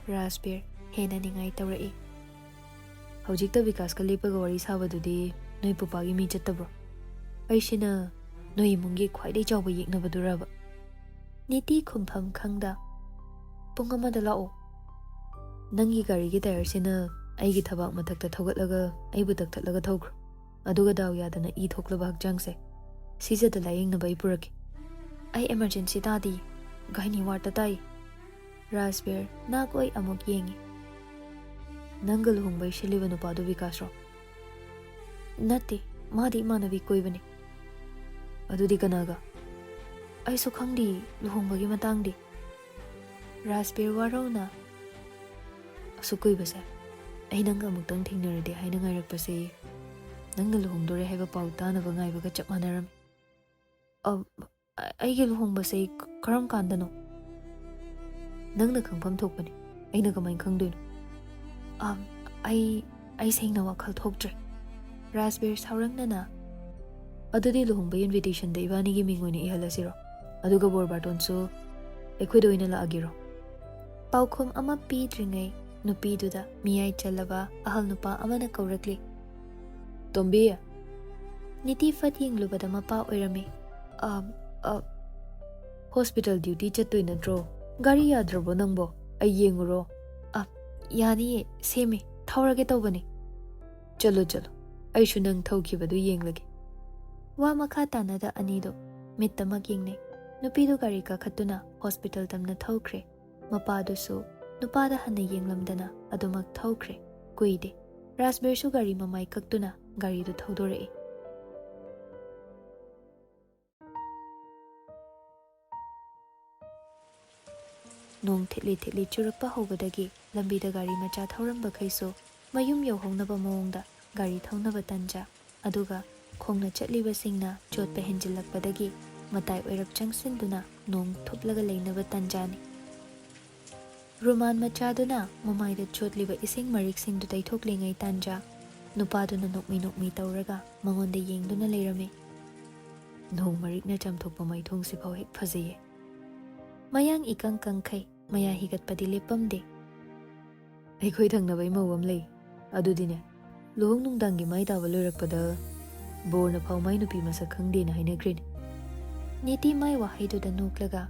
ꯔꯥꯖꯕꯤꯔ ꯍꯦꯟꯅ ꯅꯤꯡꯉꯥꯏ ꯇꯧꯔꯛꯏ꯫ "ꯍꯧꯖꯤꯛꯇ ꯕꯤꯀꯥꯁꯀ ꯂꯦꯞꯄꯒ ꯋꯥꯔꯤ ꯁꯥꯕꯗꯨꯗꯤ ꯅꯣꯏ ꯄꯨꯄꯥꯒꯤ ꯃꯤ ꯆꯠꯇꯕ꯭ꯔꯣ? ꯑꯩꯁꯤꯅ ꯅꯣꯏ ꯏꯃꯨꯡꯒꯤ ꯈ꯭ꯋꯥꯏꯗꯒꯤ ꯆꯥꯎꯕ ꯌꯦꯛꯅꯕꯗꯨꯔꯕ?" ꯅꯤꯇꯤ ꯈꯨꯝꯐꯝ ꯈꯪꯗ, "ꯄꯨꯡ ꯑꯃꯗ ꯂꯥꯛꯑꯣ꯫ ꯅꯪꯒꯤ ꯒꯥꯔꯤꯒꯤ tyre ꯁꯤꯅ ꯑꯩꯒꯤ ꯊꯕꯥꯛ ꯃꯊꯛꯇ ꯊꯧꯒꯠꯂꯒ ꯑꯩꯕꯨ ꯇꯛꯊꯠꯂꯒ ꯊꯧꯈ꯭ꯔꯣ꯫ ꯑꯗꯨꯒ ꯗꯥꯎ ꯌꯥꯗꯅ ꯏ ꯊꯣꯛꯂꯕ ꯍꯛꯆꯥꯡꯁꯦ ꯁꯤꯖꯗ ꯂꯥꯌꯦꯡꯅꯕ ꯑꯩ ꯄꯨꯔꯛꯀꯦ꯫ ꯑꯩ emergency ꯇꯥꯗꯤꯌꯦ, ꯒꯥꯏꯅꯤ ward ꯇ ꯇꯥꯏ꯫" ꯔꯥꯖꯕꯤꯔ ꯅꯥꯛ ꯑꯣꯏ ꯑꯃꯨꯛ ꯌꯦꯡꯉꯤ꯫ "ꯅꯪꯒ ꯂꯨꯍꯣꯡꯕꯩ ꯁꯤꯜꯂꯤꯕ ꯅꯨꯄꯥꯗꯨ ꯕꯤꯀꯥꯁꯔꯣ?" "ꯅꯠꯇꯦ, ꯃꯥꯗꯤ ꯏꯃꯥꯟꯅꯕꯤ ꯀꯣꯏꯕꯅꯦ꯫" "ꯑꯗꯨꯗꯤ ꯀꯅꯥꯒ?" "ꯑꯩꯁꯨ ꯈꯪꯗꯦ ꯂꯨꯍꯣꯡꯕꯒꯤ ꯃꯇꯥꯡꯗꯤ꯫" ꯔꯥꯖꯕꯤꯔ ꯋꯥꯔꯧꯅ, "ꯑꯁꯨꯛ ꯀꯨꯏꯕꯁꯦ ꯑꯩ ꯅꯪꯒ ꯑꯃꯨꯛꯇꯪ ꯊꯦꯡꯅꯔꯗꯤ ꯍꯥꯏꯅ ꯉꯥꯏꯔꯛꯄꯁꯦ ꯅꯪꯅ ꯂꯨꯍꯣꯡꯗꯣꯔꯦ ꯍꯥꯏꯕ ꯄꯥꯎ ꯇꯥꯅꯕ ꯉꯥꯏꯕꯒ ꯆꯞ ꯃꯥꯟꯅꯔꯝꯃꯤ꯫" "ꯑ, ꯑ-, ꯑꯩꯒꯤ ꯂꯨꯍꯣꯡꯕꯁꯦ ꯀ-, ꯀꯔꯝ ꯀꯥꯟꯗꯅꯣ? ꯅꯪꯅ ꯈꯪꯐꯝ ꯊꯣꯛꯄꯅꯤ, ꯑꯩꯅ ꯀꯃꯥꯏꯅ ꯈꯪꯗꯣꯏꯅꯣ? ꯑꯝ, ꯑꯩ, ꯑꯩ ꯁꯦꯡꯅ ꯋꯥꯈꯜ ꯊꯣꯛꯇ꯭ꯔꯦ꯫ ꯔꯥꯖꯕꯤꯔ ꯁꯥꯎꯔꯪꯅꯅ, "ꯑꯗꯨꯗꯤ ꯂꯨꯍꯣꯡꯕꯒꯤ invitation ꯗ ꯏꯕꯥꯅꯤꯒꯤ ꯃꯤꯡ ꯑꯣꯏꯅ ꯏꯍꯜꯂꯁꯤꯔꯣ? ꯑꯗꯨꯒ ꯕꯣꯔ ꯕꯥꯔꯇꯣꯟꯁꯨ ꯑꯩꯈꯣꯏꯗ ꯑꯣꯏꯅ ꯂꯥꯛꯑꯒꯦꯔꯣ?" ꯄꯥꯎꯈꯨꯝ ꯑꯃ ꯄꯤꯗ꯭ꯔꯤꯉꯩ ꯅꯨꯄꯤꯗꯨꯗ ꯃꯤꯌꯥꯏ ꯆꯜꯂꯕ ꯑꯍꯜ ꯅꯨꯄꯥ ꯑꯃꯅ ꯀꯧꯔꯛꯂꯤ, "ꯇꯣꯝꯕꯤ!" ꯅꯤꯇꯤ ꯐꯠ ꯌꯦꯡꯂꯨꯕꯗ ꯃꯄꯥ ꯑꯣꯏꯔꯝꯃꯤ꯫ "ꯑ, ꯑ, hospital duty ꯆꯠꯇꯣꯏ ꯅꯠꯇ꯭ꯔꯣ? ꯒꯥꯔꯤ ꯌꯥꯗ꯭ꯔꯕꯣ ꯅꯪꯕꯣ? ꯑꯩ ꯌꯦꯡꯉꯨꯔꯣ?" "ꯑ, ꯌꯥꯅꯤꯌꯦ, ꯁꯦꯝꯃꯦ, ꯊꯧꯔꯒꯦ ꯇꯧꯕꯅꯦ꯫" "ꯆꯠꯂꯣ, ꯆꯠꯂꯣ, ꯑꯩꯁꯨ ꯅꯪ ꯊꯧꯈꯤꯕꯗꯨ ꯌꯦꯡꯂꯒꯦ꯫" ꯋꯥ ꯃꯈꯥ ꯇꯥꯅꯗ ꯑꯅꯤꯗꯣ ꯃꯤꯠꯇꯃꯛ ꯌꯦꯡꯅꯩ꯫ ꯅꯨꯄꯤꯗꯨ ꯒꯥꯔꯤ ꯀꯥꯈꯠꯇꯨꯅ hospital ꯇꯝꯅ ꯊꯧꯈ꯭ꯔꯦ꯫ ꯃꯄꯥꯗꯨꯁꯨ ꯅꯨꯄꯥꯗ ꯍꯟꯅ ꯌꯦꯡꯂꯝꯗꯅ ꯑꯗꯨꯃꯛ ꯊꯧꯈ꯭ꯔꯦ꯫ ꯀꯨꯏꯗꯦ, ꯔꯥꯖꯕꯤꯔꯁꯨ ꯒꯥꯔꯤ ꯃꯃꯥꯏ ꯀꯛꯇꯨꯅ ꯒꯥꯔꯤꯗꯨ ꯊꯧꯗꯣꯔꯛꯏ꯫ ꯅꯣꯡ ꯊꯤꯠꯂꯤ ꯊꯤꯠꯂꯤ ꯆꯨꯔꯛꯄ ꯍꯧꯕꯗꯒꯤ ꯂꯝꯕꯤꯗ ꯒꯥꯔꯤ ꯃꯆꯥ ꯊꯧꯔꯝꯕꯈꯩꯁꯨ ꯃꯌꯨꯝ ꯌꯧꯍꯧꯅꯕ ꯃꯑꯣꯡꯗ ꯒꯥꯔꯤ ꯊꯧꯅꯕ ꯇꯟꯖꯥ, ꯑꯗꯨꯒ ꯈꯣꯡꯅ ꯆꯠꯂꯤꯕꯁꯤꯡꯅ ꯆꯣꯠꯄ ꯍꯦꯟꯖꯤꯜꯂꯛꯄꯗꯒꯤ ꯃꯇꯥꯏ ꯑꯣꯏꯔꯞ ꯆꯪꯁꯤꯟꯗꯨꯅ ꯅꯣꯡ ꯊꯨꯞꯂꯒ ꯂꯩꯅꯕ ꯇꯟꯖꯥꯅꯤ꯫ ꯔꯨꯃꯥꯟ ꯃꯆꯥꯗꯨꯅ ꯃꯃꯥꯏꯗ ꯆꯣꯠꯂꯤꯕ ꯏꯁꯤꯡ ꯃꯔꯤꯛꯁꯤꯡꯗꯨ ꯇꯩꯊꯣꯛꯂꯤꯉꯩ ꯇꯥꯟꯖꯥ, ꯅꯨꯄꯥꯗꯨꯅ ꯅꯣꯛꯃꯤ ꯅꯣꯛꯃꯤ ꯇꯧꯔꯒ ꯃꯉꯣꯟꯗ ꯌꯦꯡꯗꯨꯅ ꯂꯩꯔꯝꯃꯤ꯫ "ꯅꯣꯡ ꯃꯔꯤꯛꯅ ꯆꯥꯝꯊꯣꯛꯄ ꯃꯥꯏꯊꯣꯡꯁꯤꯐꯥꯎ ꯍꯦꯛ ꯐꯖꯩꯌꯦ꯫" ꯃꯌꯥꯡ ꯏꯀꯪ ꯀꯪꯈꯩ, ꯃꯌꯥ ꯍꯤꯒꯠꯄꯗꯤ ꯂꯦꯞꯄꯝꯗꯦ꯫ "ꯑꯩꯈꯣꯏ ꯊꯪꯅꯕ ꯏꯃꯧ ꯑꯃ ꯂꯩ꯫ ꯑꯗꯨꯗꯤꯅꯦ, ꯂꯨꯍꯣꯡ ꯅꯨꯡꯗꯥꯡꯒꯤ ꯃꯥꯏ ꯇꯥꯕ ꯂꯣꯏꯔꯛꯄꯗ ꯕꯣꯔꯅ ꯐꯥꯎ ꯃꯥꯏ ꯅꯨꯄꯤ ꯃꯁꯛ ꯈꯪꯗꯦꯅ ꯍꯥꯏꯅꯈ꯭ꯔꯤꯅꯤ꯫" ꯅꯤꯇꯤ ꯃꯥꯏ ꯋꯥꯍꯩꯗꯨꯗ ꯅꯣꯛꯂꯒ,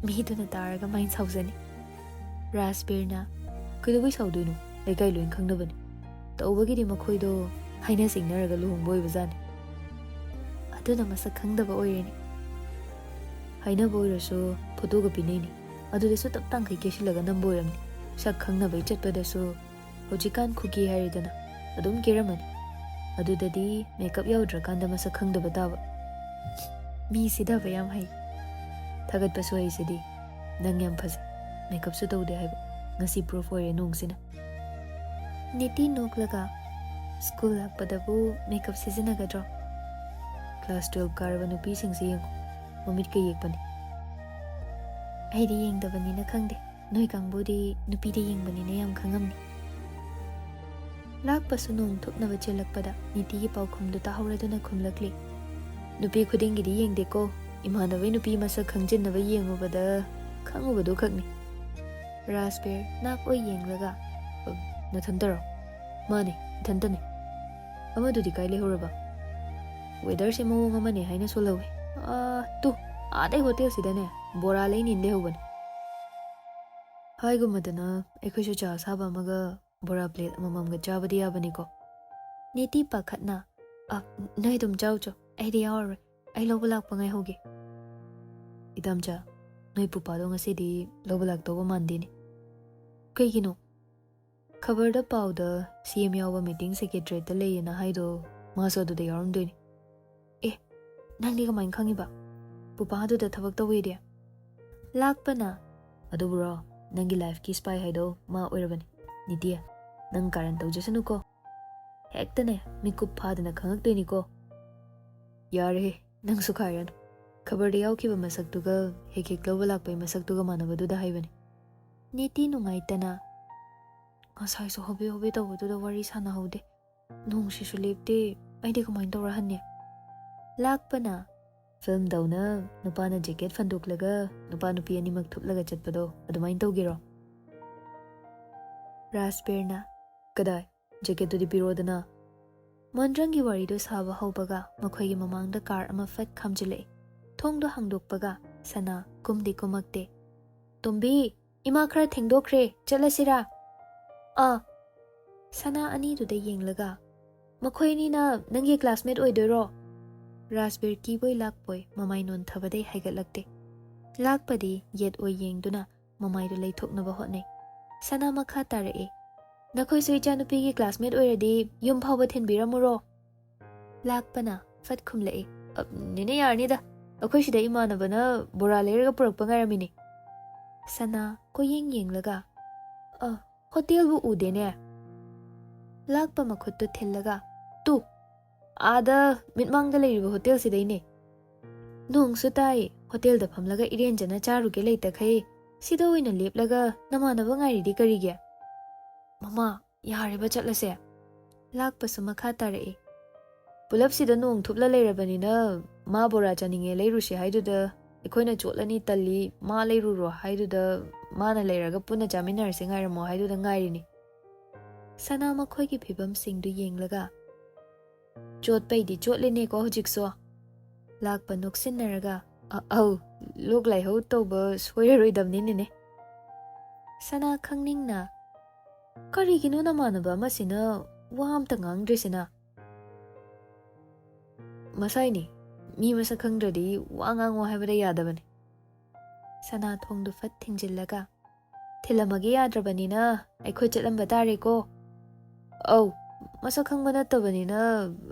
"ꯃꯤꯗꯨꯅ ꯇꯥꯔꯒ ꯃꯥꯏ ꯁꯥꯎꯖꯅꯤ꯫" ꯔꯥꯖꯕꯤꯔꯅ, "ꯀꯩꯗꯧꯕꯩ ꯁꯥꯎꯗꯣꯏꯅꯣ? ꯂꯩꯀꯥꯏ ꯂꯣꯏ ꯈꯪꯅꯕꯅꯤ꯫ ꯇꯧꯕꯒꯤꯗꯤ ꯃꯈꯣꯏꯗꯣ ꯍꯥꯏꯅ ꯁꯤꯡꯅꯔꯒ ꯂꯨꯍꯣꯡꯕ ꯑꯣꯏꯕꯖꯥꯠꯅꯤ꯫" "ꯑꯗꯨꯅ ꯃꯁꯛ ꯈꯪꯗꯕ ꯑꯣꯏꯔꯦꯅꯦ꯫" "ꯍꯥꯏꯅꯕ ꯑꯣꯏꯔꯁꯨ ꯐꯣꯇꯣꯒ ꯄꯤꯅꯩꯅꯦ꯫ ꯑꯗꯨꯗꯁꯨ ꯇꯞ ꯇꯥꯡꯈꯩ ꯀꯦꯁꯤꯜꯂꯒ ꯅꯝꯕ ꯑꯣꯏꯔꯝꯅꯤ꯫ ꯁꯛ ꯈꯪꯅꯕꯩ ꯆꯠꯄꯗꯁꯨ ꯍꯧꯖꯤꯛꯀꯥꯟ ꯈꯨꯒꯤ ꯍꯥꯏꯔꯦꯗꯅ, ꯑꯗꯨꯝ ꯀꯦꯔꯝꯃꯅꯤ꯫ ꯑꯗꯨꯗꯗꯤ ꯃꯦꯀꯞ ꯌꯥꯎꯗ꯭ꯔꯀꯥꯟꯗ ꯃꯁꯛ ꯈꯪꯗꯕ ꯇꯥꯕ꯫" "ꯃꯤ ꯁꯤꯊꯕ ꯌꯥꯝ ꯍꯩ꯫ ꯊꯥꯒꯠꯄꯁꯨ ꯍꯩꯁꯤꯗꯤ꯫ ꯅꯪ ꯌꯥꯝ ꯐꯖꯩ꯫ ꯃꯦꯀꯞꯁꯨ ꯇꯧꯗꯦ ꯍꯥꯏꯕ ꯉꯁꯤ proof ꯑꯣꯏꯔꯦ ꯅꯣꯡꯁꯤꯅ꯫" ꯅꯤꯇꯤ ꯅꯣꯛꯂꯒ, "ꯁ꯭ꯀꯨꯜ ꯂꯥꯛꯄꯗꯕꯨ ꯃꯦꯀꯞ ꯁꯤꯖꯤꯟꯅꯒꯗ꯭ꯔꯣ? ꯀ꯭ꯂꯥꯁ twelve ꯀꯥꯔꯕ ꯅꯨꯄꯤꯁꯤꯡꯁꯦ ꯌꯦꯡꯉꯨ꯫ ꯃꯃꯤꯠꯀ ꯌꯦꯛꯄꯅꯤ꯫ ꯑꯩꯗꯤ ꯌꯦꯡꯗꯕꯅꯤꯅ ꯈꯪꯗꯦ, ꯅꯣꯏ ꯀꯥꯡꯕꯨꯗꯤ ꯅꯨꯄꯤꯗ ꯌꯦꯡꯕꯅꯤꯅ ꯌꯥꯝ ꯈꯪꯉꯝꯅꯤ꯫ ꯂꯥꯛꯄꯁꯨ ꯅꯣꯡ ꯊꯣꯛꯅꯕ ꯆꯦꯜꯂꯛꯄꯗ ꯅꯤꯇꯤꯒꯤ ꯄꯥꯎꯈꯨꯝꯗꯨ ꯇꯥꯍꯧꯔꯗꯨꯅ ꯈꯨꯝꯂꯛꯂꯤ꯫ ꯅꯨꯄꯤ ꯈꯨꯗꯤꯡꯒꯤꯗꯤ ꯌꯦꯡꯗꯦꯀꯣ, ꯏꯃꯥꯟꯅꯕꯩ ꯅꯨꯄꯤ ꯃꯁꯛ ꯈꯪꯖꯤꯟꯅꯕ ꯌꯦꯡꯉꯨꯕꯗ ꯈꯪꯉꯨꯕꯗꯨ ꯈꯛꯅꯤ꯫ ꯔꯥꯖꯕꯤꯔ ꯅꯥꯞ ꯑꯣꯏ ꯌꯦꯡꯂꯒ, "ꯑ, ꯅꯊꯟꯇꯔꯣ?" "ꯃꯥꯅꯦ, ꯏꯊꯟꯇꯅꯦ꯫" "ꯑꯃꯗꯨꯗꯤ ꯀꯥꯏ ꯂꯩꯍꯧꯔꯕ?" "ꯋꯦꯗꯔꯁꯦ ꯃꯑꯣꯡ ꯑꯃꯅꯦ ꯍꯥꯏꯅ ꯁꯣꯜꯍꯧꯋꯤ꯫ ꯑꯥ, ꯇꯨ, ꯑꯥꯗꯩ ꯍꯣꯇꯦꯜꯁꯤꯗꯅꯦ ꯕꯣꯔꯥ ꯂꯩꯅꯤꯅ ꯂꯩꯍꯧꯕꯅꯦ꯫" ꯍꯥꯏꯒꯨꯝꯃꯗꯅ ꯑꯩꯈꯣꯏꯁꯨ ꯆꯥ ꯑꯁꯥꯕ ꯑꯃꯒ ꯕꯣꯔꯥ ꯄ꯭ꯂꯦꯠ ꯑꯃꯃꯝꯒ ꯆꯥꯕꯗꯤ ꯌꯥꯕꯅꯤꯀꯣ꯫ ꯅꯤꯇꯤ ꯄꯥꯈꯠꯅ, "ꯑ, ꯅꯣꯏ ꯑꯗꯨꯝ ꯆꯥꯎ ꯆꯣ, ꯑꯩꯗꯤ ꯌꯥꯎꯔꯔꯣꯏ, ꯑꯩ ꯂꯧꯕ ꯂꯥꯛꯄ ꯉꯥꯏꯍꯧꯒꯦ꯫" "ꯏꯇꯥꯝꯆꯥ, ꯅꯣꯏ ꯄꯨꯄꯥꯗꯣ ꯉꯁꯤꯗꯤ ꯂꯧꯕ ꯂꯥꯛꯇꯧꯕ ꯃꯥꯟꯗꯦꯅꯦ꯫" "ꯀꯩꯒꯤꯅꯣ?" "ꯈꯕꯔꯗ ꯄꯥꯎꯗ ꯁꯤ ꯑꯦꯝ ꯌꯥꯎꯕ ꯃꯤꯇꯤꯡ ꯁꯦꯀ꯭ꯔꯦꯇꯔꯤꯌꯦꯠꯇ ꯂꯩꯌꯦꯅ ꯍꯥꯏꯗꯣ, ꯃꯥꯁꯨ ꯑꯗꯨꯗ ꯌꯥꯎꯔꯝꯗꯣꯏꯅꯤ꯫" "ꯑꯦ, ꯅꯪꯗꯤ ꯀꯃꯥꯏꯅ ꯈꯪꯉꯤꯕ? ꯄꯨꯄꯥ ꯑꯗꯨꯗ ꯊꯕꯛ ꯇꯧꯋꯦꯗꯤ?" ꯂꯥꯛꯄꯅ, "ꯑꯗꯨꯕꯨꯔꯣ, ꯅꯪꯒꯤ ꯂꯥꯏꯐꯀꯤ ꯁ꯭ꯄꯥꯏ ꯍꯥꯏꯗꯣ ꯃꯥ ꯑꯣꯏꯔꯕꯅꯤ꯫ ꯅꯤꯇꯤ, ꯅꯪ ꯀꯥꯔꯟ ꯇꯧꯖꯁꯅꯨꯀꯣ꯫ ꯍꯦꯛꯇꯅꯦ ꯃꯤꯀꯨꯞ ꯐꯥꯗꯅ ꯈꯪꯉꯛꯇꯣꯏꯅꯤꯀꯣ꯫" "ꯌꯥꯔꯦꯍꯦ, ꯅꯪꯁꯨ ꯈꯥꯏꯔꯅꯨ꯫ ꯈꯕꯔꯗ ꯌꯥꯎꯈꯤꯕ ꯃꯁꯛꯇꯨꯒ ꯍꯦꯛ ꯍꯦꯛ ꯂꯧꯕ ꯂꯥꯛꯄꯒꯤ ꯃꯁꯛꯇꯨꯒ ꯃꯥꯟꯅꯕꯗꯨꯗ ꯍꯥꯏꯕꯅꯤ꯫" ꯅꯤꯇꯤ ꯅꯨꯡꯉꯥꯏꯇꯅ, "ꯉꯁꯥꯏꯁꯨ ꯍꯣꯕꯦ ꯍꯣꯕꯦ ꯇꯧꯕꯗꯨꯗ ꯋꯥꯔꯤ ꯁꯥꯟꯅꯍꯧꯗꯦ꯫ ꯅꯣꯡꯁꯤꯁꯨ ꯂꯦꯞꯇꯦ꯫ ꯑꯩꯗꯤ ꯀꯃꯥꯏꯅ ꯇꯧꯔ ꯍꯟꯅꯤ?" ꯂꯥꯛꯄꯅ, "ꯐꯤꯜꯝꯗꯧꯅ ꯅꯨꯄꯥꯅ ꯖꯦꯀꯦꯠ ꯐꯟꯗꯣꯛꯂꯒ ꯅꯨꯄꯥ ꯅꯨꯄꯤ ꯑꯅꯤꯃꯛ ꯊꯨꯞꯂꯒ ꯆꯠꯄꯗꯣ ꯑꯗꯨꯃꯥꯏꯅ ꯇꯧꯒꯦꯔꯣ?" ꯔꯥꯖꯕꯤꯔꯅ, "ꯀꯗꯥꯏ? ꯖꯦꯀꯦꯠꯇꯨꯗꯤ ꯄꯤꯔꯛꯑꯣꯗꯅ꯫" ꯃꯣꯟꯗ꯭ꯔꯪꯒꯤ ꯋꯥꯔꯤꯗꯨ ꯁꯥꯕ ꯍꯧꯕꯒ ꯃꯈꯣꯏꯒꯤ ꯃꯃꯥꯡꯗ ꯀꯥꯔ ꯑꯃ ꯐꯠ ꯈꯥꯝꯖꯤꯜꯂꯛꯏ꯫ ꯊꯣꯡꯗꯣ ꯍꯥꯡꯗꯣꯛꯄꯒ ꯁꯅꯥ ꯀꯨꯝꯗꯤ ꯀꯨꯝꯃꯛꯇꯦ꯫ "ꯇꯣꯝꯕꯤ, ꯏꯃꯥ ꯈꯔ ꯊꯦꯡꯗꯣꯛꯈ꯭ꯔꯦ, ꯆꯠꯂꯁꯤꯔꯥ?" "ꯑꯥ꯫" ꯁꯅꯥ ꯑꯅꯤꯗꯨꯗ ꯌꯦꯡꯂꯒ, "ꯃꯈꯣꯏ ꯑꯅꯤꯅ ꯅꯪꯒꯤ ꯀ꯭ꯂꯥꯁꯃꯦꯠ ꯑꯣꯏꯗꯣꯏꯔꯣ?" ꯔꯥꯖꯕꯤꯔ ꯀꯤꯕꯣꯏ ꯂꯥꯛꯄꯣꯏ ꯃꯃꯥꯏ ꯅꯣꯟꯊꯕꯗꯩ ꯍꯥꯏꯒꯠꯂꯛꯇꯦ꯫ ꯂꯥꯛꯄꯗꯤ ꯌꯦꯠ ꯑꯣꯏ ꯌꯦꯡꯗꯨꯅ ꯃꯃꯥꯏꯗꯨ ꯂꯩꯊꯣꯛꯅꯕ ꯍꯣꯠꯅꯩ꯫ ꯁꯅꯥ ꯃꯈꯥ ꯇꯥꯔꯛꯏ, "ꯅꯈꯣꯏꯁꯨ ꯏꯆꯥꯅꯨꯄꯤꯒꯤ ꯀ꯭ꯂꯥꯁꯃꯦꯠ ꯑꯣꯏꯔꯗꯤ ꯌꯨꯝ ꯐꯥꯎꯕ ꯊꯤꯟꯕꯤꯔꯝꯃꯨꯔꯣ?" ꯂꯥꯛꯄꯅ ꯐꯠ ꯈꯨꯝꯂꯛꯏ, "ꯑ, ꯅꯦꯅꯦ, ꯌꯥꯔꯅꯤꯗ, ꯑꯩꯈꯣꯏ ꯁꯤꯗ ꯏꯃꯥꯟꯅꯕꯅ ꯕꯣꯔꯥ ꯂꯩꯔꯒ ꯄꯨꯔꯛꯄ ꯉꯥꯏꯔꯝꯃꯤꯅꯦ꯫" ꯁꯅꯥ ꯀꯣꯏꯌꯦꯡ ꯌꯦꯡꯂꯒ, "ꯑ, ꯍꯣꯇꯦꯜꯕꯨ ꯎꯗꯦꯅꯦ꯫" ꯂꯥꯛꯄ ꯃꯈꯨꯠꯇꯨ ꯊꯤꯜꯂꯒ, "ꯇꯨ, ꯑꯥꯗ ꯃꯤꯠꯃꯥꯡꯗ ꯂꯩꯔꯤꯕ ꯍꯣꯇꯦꯜꯁꯤꯗꯩꯅꯦ꯫" "ꯅꯣꯡꯁꯨ ꯇꯥꯏ, ꯍꯣꯇꯦꯜꯗ ꯐꯝꯂꯒ ꯏꯔꯦꯟꯖꯅ ꯆꯥꯔꯨꯒꯦ ꯂꯩꯇꯈꯩ, ꯁꯤꯗ ꯑꯣꯏꯅ ꯂꯦꯞꯂꯒ ꯅꯃꯥꯟꯅꯕ ꯉꯥꯏꯔꯤꯗꯤ ꯀꯔꯤꯒꯤ?" "ꯃꯃꯥ, ꯌꯥꯔꯦꯕ ꯆꯠꯂꯁꯦ꯫" ꯂꯥꯛꯄꯁꯨ ꯃꯈꯥ ꯇꯥꯔꯛꯏ꯫ "ꯄꯨꯂꯞꯁꯤꯗ ꯅꯣꯡ ꯊꯨꯞꯂ ꯂꯩꯔꯕꯅꯤꯅ ꯃꯥ ꯕꯣꯔꯥ ꯆꯥꯅꯤꯡꯉꯦ ꯂꯩꯔꯨꯁꯦ ꯍꯥꯏꯗꯨꯗ ꯑꯩꯈꯣꯏꯅ ꯆꯣꯠꯂꯅꯤ ꯇꯜꯂꯤ, ꯃꯥ ꯂꯩꯔꯨꯔꯣ ꯍꯥꯏꯗꯨꯗ ꯃꯥꯅ ꯂꯩꯔꯒ ꯄꯨꯟꯅ ꯆꯥꯃꯤꯟꯅꯔꯁꯦ ꯉꯥꯏꯔꯝꯃꯣ ꯍꯥꯏꯗꯨꯗ ꯉꯥꯏꯔꯤꯅꯤ꯫" ꯁꯅꯥ ꯃꯈꯣꯏꯒꯤ ꯐꯤꯕꯝꯁꯤꯡꯗꯨ ꯌꯦꯡꯂꯒ, "ꯆꯣꯠꯄꯩꯗꯤ ꯆꯣꯠꯂꯤꯅꯦꯀꯣ ꯍꯧꯖꯤꯛꯁꯨ꯫" ꯂꯥꯛꯄ ꯅꯣꯛꯁꯤꯟꯅꯔꯒ, "ꯑ-, ꯑꯧ, ꯂꯣꯛ ꯂꯥꯏꯍꯧ ꯇꯧꯕ ꯁꯣꯏꯔꯔꯣꯏꯗꯕꯅꯤꯅꯦ ꯅꯦꯅꯦ꯫" ꯁꯅꯥ ꯈꯪꯅꯤꯡꯅ, "ꯀꯔꯤꯒꯤꯅꯣ ꯅꯃꯥꯟꯅꯕ ꯑꯃꯁꯤꯅ ꯋꯥ ꯑꯝꯇ ꯉꯥꯡꯗ꯭ꯔꯤꯁꯤꯅ?" "ꯃꯁꯥꯏꯅꯤ, ꯃꯤ ꯃꯁꯛ ꯈꯪꯗ꯭ꯔꯗꯤ ꯋꯥ ꯉꯥꯡꯉꯣ ꯍꯥꯏꯕꯗ ꯌꯥꯗꯕꯅꯤ꯫" ꯁꯅꯥ ꯊꯣꯡꯗꯨ ꯐꯠ ꯊꯤꯡꯖꯤꯜꯂꯒ, "ꯊꯤꯜꯂꯝꯃꯒꯦ ꯌꯥꯗ꯭ꯔꯕꯅꯤꯅ ꯑꯩꯈꯣꯏ ꯆꯠꯂꯝꯕ ꯇꯥꯔꯦꯀꯣ꯫" "ꯑꯧ, ꯃꯁꯛ ꯈꯪꯕ ꯅꯠꯇꯕꯅꯤꯅ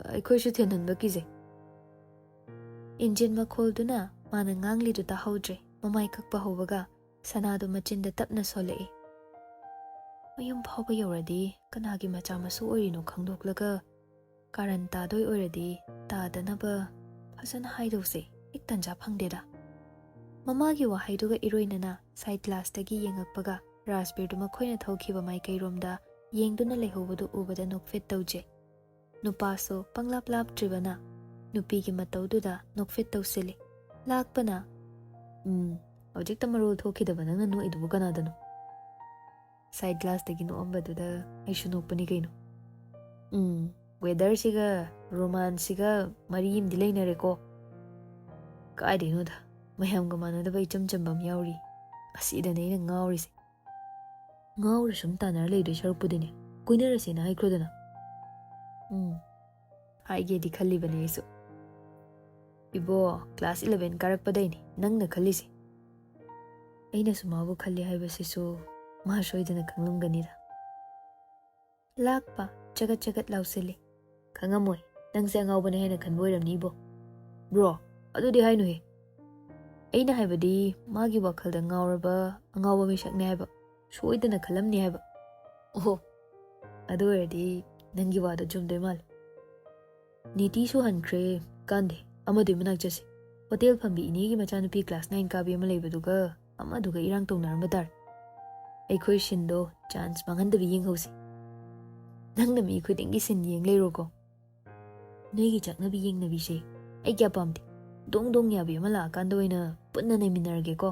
ꯑꯩꯈꯣꯏꯁꯨ ꯊꯤꯟꯍꯟꯕ ꯀꯤꯖꯩ꯫" ꯏꯟꯖꯤꯟ ꯃꯈꯣꯜꯗꯨꯅ ꯃꯥꯅ ꯉꯥꯡꯂꯤꯗꯨ ꯇꯥꯍꯧꯗ꯭ꯔꯦ꯫ ꯃꯃꯥꯏ ꯀꯛꯄ ꯍꯧꯕꯒ ꯁꯅꯥꯗꯨ ꯃꯆꯤꯟꯗ ꯇꯞꯅ ꯁꯣꯜꯂꯛꯏ꯫ ꯃꯌꯨꯝ ꯐꯥꯎꯕ ꯌꯧꯔꯗꯤ ꯀꯅꯥꯒꯤ ꯃꯆꯥ ꯃꯁꯨ ꯑꯣꯏꯔꯤꯅꯣ ꯈꯪꯗꯣꯛꯂꯒ ꯀꯥꯔꯟ ꯇꯥꯗꯣꯏ ꯑꯣꯏꯔꯗꯤ ꯇꯥꯗꯅꯕ ꯐꯖꯅ ꯍꯥꯏꯗꯧꯁꯦ ꯍꯦꯛ ꯇꯟꯖꯥ ꯐꯪꯗꯦꯗ꯫ ꯃꯃꯥꯒꯤ ꯋꯥꯍꯩꯗꯨꯒ ꯏꯔꯣꯏꯅꯅ ꯁꯥꯏꯠ ꯒ꯭ꯂꯥꯁꯇꯒꯤ ꯌꯦꯡꯉꯛꯄꯒ ꯔꯥꯖꯕꯤꯔꯗꯨ ꯃꯈꯣꯏꯅ ꯊꯧꯈꯤꯕ ꯃꯥꯏꯀꯩꯔꯣꯝꯗ ꯌꯦꯡꯗꯨꯅ ꯂꯩꯍꯧꯕꯗꯨ ꯎꯕꯗ ꯅꯣꯛꯐꯦꯠ ꯇꯧꯖꯩ꯫ ꯅꯨꯄꯥꯁꯨ ꯄꯪꯂꯥꯞ ꯂꯥꯞꯇ꯭ꯔꯤꯕꯅ ꯅꯨꯄꯤꯒꯤ ꯃꯇꯧꯗꯨꯗ ꯅꯣꯛꯐꯦꯠ ꯇꯧꯁꯤꯜꯂꯤ꯫ ꯂꯥꯛꯄꯅ, "ꯎꯝ, ꯍꯧꯖꯤꯛꯇ ꯃꯔꯣꯜ ꯊꯣꯛꯈꯤꯗꯕ ꯅꯪꯅ ꯅꯣꯛꯏꯗꯨꯕꯨ ꯀꯅꯥꯗꯅꯣ?" ꯁꯥꯏꯠ ꯒ꯭ꯂꯥꯁꯇꯒꯤ ꯅꯣꯛꯑꯝꯕꯗꯨꯗ ꯑꯩꯁꯨ ꯅꯣꯛꯄꯅꯤ ꯀꯩꯅꯣ꯫ "ꯎꯝ, ꯋꯦꯗꯔꯁꯤꯒ ꯔꯣꯃꯥꯟꯁꯁꯤꯒ ꯃꯔꯤ ꯑꯃꯗꯤ ꯂꯩꯅꯔꯦꯀꯣ꯫ ꯀꯥꯏꯗꯩꯅꯣꯗ, ꯃꯌꯥꯝꯒ ꯃꯥꯟꯅꯗꯕ ꯏꯆꯝ ꯆꯝꯕ ꯑꯃ ꯌꯥꯎꯔꯤ꯫ ꯑꯁꯤꯗꯅꯦ ꯑꯩꯅ ꯉꯥꯎꯔꯤꯁꯦ꯫" "ꯉꯥꯎꯔ ꯁꯨꯝ ꯇꯥꯟꯅꯔ ꯂꯩꯗꯣꯏ ꯁꯔꯨꯛꯄꯨꯗꯤꯅꯦ, ꯀꯣꯏꯅꯔꯁꯦꯅ ꯍꯥꯏꯈ꯭ꯔꯣꯗꯅ꯫" "ꯎꯝ, ꯍꯥꯏꯒꯦꯗꯤ ꯈꯜꯂꯤꯕꯅꯦ ꯑꯩꯁꯨ꯫" "ꯏꯕꯣ, ꯀ꯭ꯂꯥꯁ ꯏꯂꯚꯦꯟ ꯀꯥꯔꯛꯄꯗꯩꯅꯦ ꯅꯪꯅ ꯈꯜꯂꯤꯁꯦ꯫" ꯑꯩꯅꯁꯨ ꯃꯥꯕꯨ ꯈꯜꯂꯤ ꯍꯥꯏꯕꯁꯤꯁꯨ ꯃꯥ ꯁꯣꯏꯗꯅ ꯈꯪꯂꯝꯒꯅꯤꯗ꯫ ꯂꯥꯛꯄ ꯆꯒꯠ ꯆꯒꯠ ꯂꯥꯎꯁꯤꯜꯂꯤ꯫ "ꯈꯪꯉꯝꯃꯣꯏ, ꯅꯪꯁꯦ ꯑꯉꯥꯎꯕꯅꯦ ꯍꯥꯏꯅ ꯈꯟꯕ ꯑꯣꯏꯔꯝꯅꯤ ꯏꯕꯣ꯫" "ꯕ꯭ꯔꯣ, ꯑꯗꯨꯗꯤ ꯍꯥꯏꯅꯨꯍꯦ꯫ ꯑꯩꯅ ꯍꯥꯏꯕꯗꯤ ꯃꯥꯒꯤ ꯋꯥꯈꯜꯗ ꯉꯥꯎꯔꯕ ꯑꯉꯥꯎꯕ ꯃꯤꯁꯛꯅꯦ ꯍꯥꯏꯕ꯫ ꯁꯣꯏꯗꯅ ꯈꯜꯂꯝꯅꯤ ꯍꯥꯏꯕ꯫" "ꯑꯣꯍꯣ, ꯑꯗꯨ ꯑꯣꯏꯔꯗꯤ ꯅꯪꯒꯤ ꯋꯥꯗꯣ ꯆꯨꯝꯗꯣꯏ ꯃꯥꯜꯂꯦ꯫" "ꯅꯤꯇꯤꯁꯨ ꯍꯟꯈ꯭ꯔꯦ, ꯀꯥꯟꯗꯦ, ꯑꯃꯗꯨꯒꯤ ꯃꯅꯥꯛ ꯆꯠꯁꯤ꯫" ꯍꯣꯇꯦꯜ ꯐꯝꯕꯤ ꯏꯅꯦꯒꯤ ꯃꯆꯥꯅꯨꯄꯤ class nine ꯀꯥꯕꯤ ꯑꯃ ꯂꯩꯕꯗꯨꯒ ꯑꯃꯗꯨꯒ ꯏꯔꯥꯡ ꯇꯧꯅꯔꯝꯕ ꯇꯥꯔꯦ꯫ ꯑꯩꯈꯣꯏ ꯁꯤꯟꯗꯣ chance ꯃꯥꯡꯍꯟꯗꯕꯤ ꯌꯦꯡꯍꯧꯁꯤ꯫ ꯅꯪꯅ ꯃꯤ ꯈꯨꯗꯤꯡꯒꯤ ꯁꯤꯟ ꯌꯦꯡ ꯂꯩꯔꯣꯀꯣ꯫ ꯅꯣꯏꯒꯤ ꯆꯠꯅꯕꯤ ꯌꯦꯡꯅꯕꯤꯁꯦ ꯑꯩ ꯀꯌꯥ ꯄꯥꯝꯗꯦ꯫ ꯗꯣꯡ ꯗꯣꯡ ꯌꯥꯕꯤ ꯑꯃ ꯂꯥꯛꯑꯀꯥꯟꯗ ꯑꯣꯏꯅ ꯄꯨꯟꯅ ꯅꯩꯃꯤꯟꯅꯔꯒꯦꯀꯣ꯫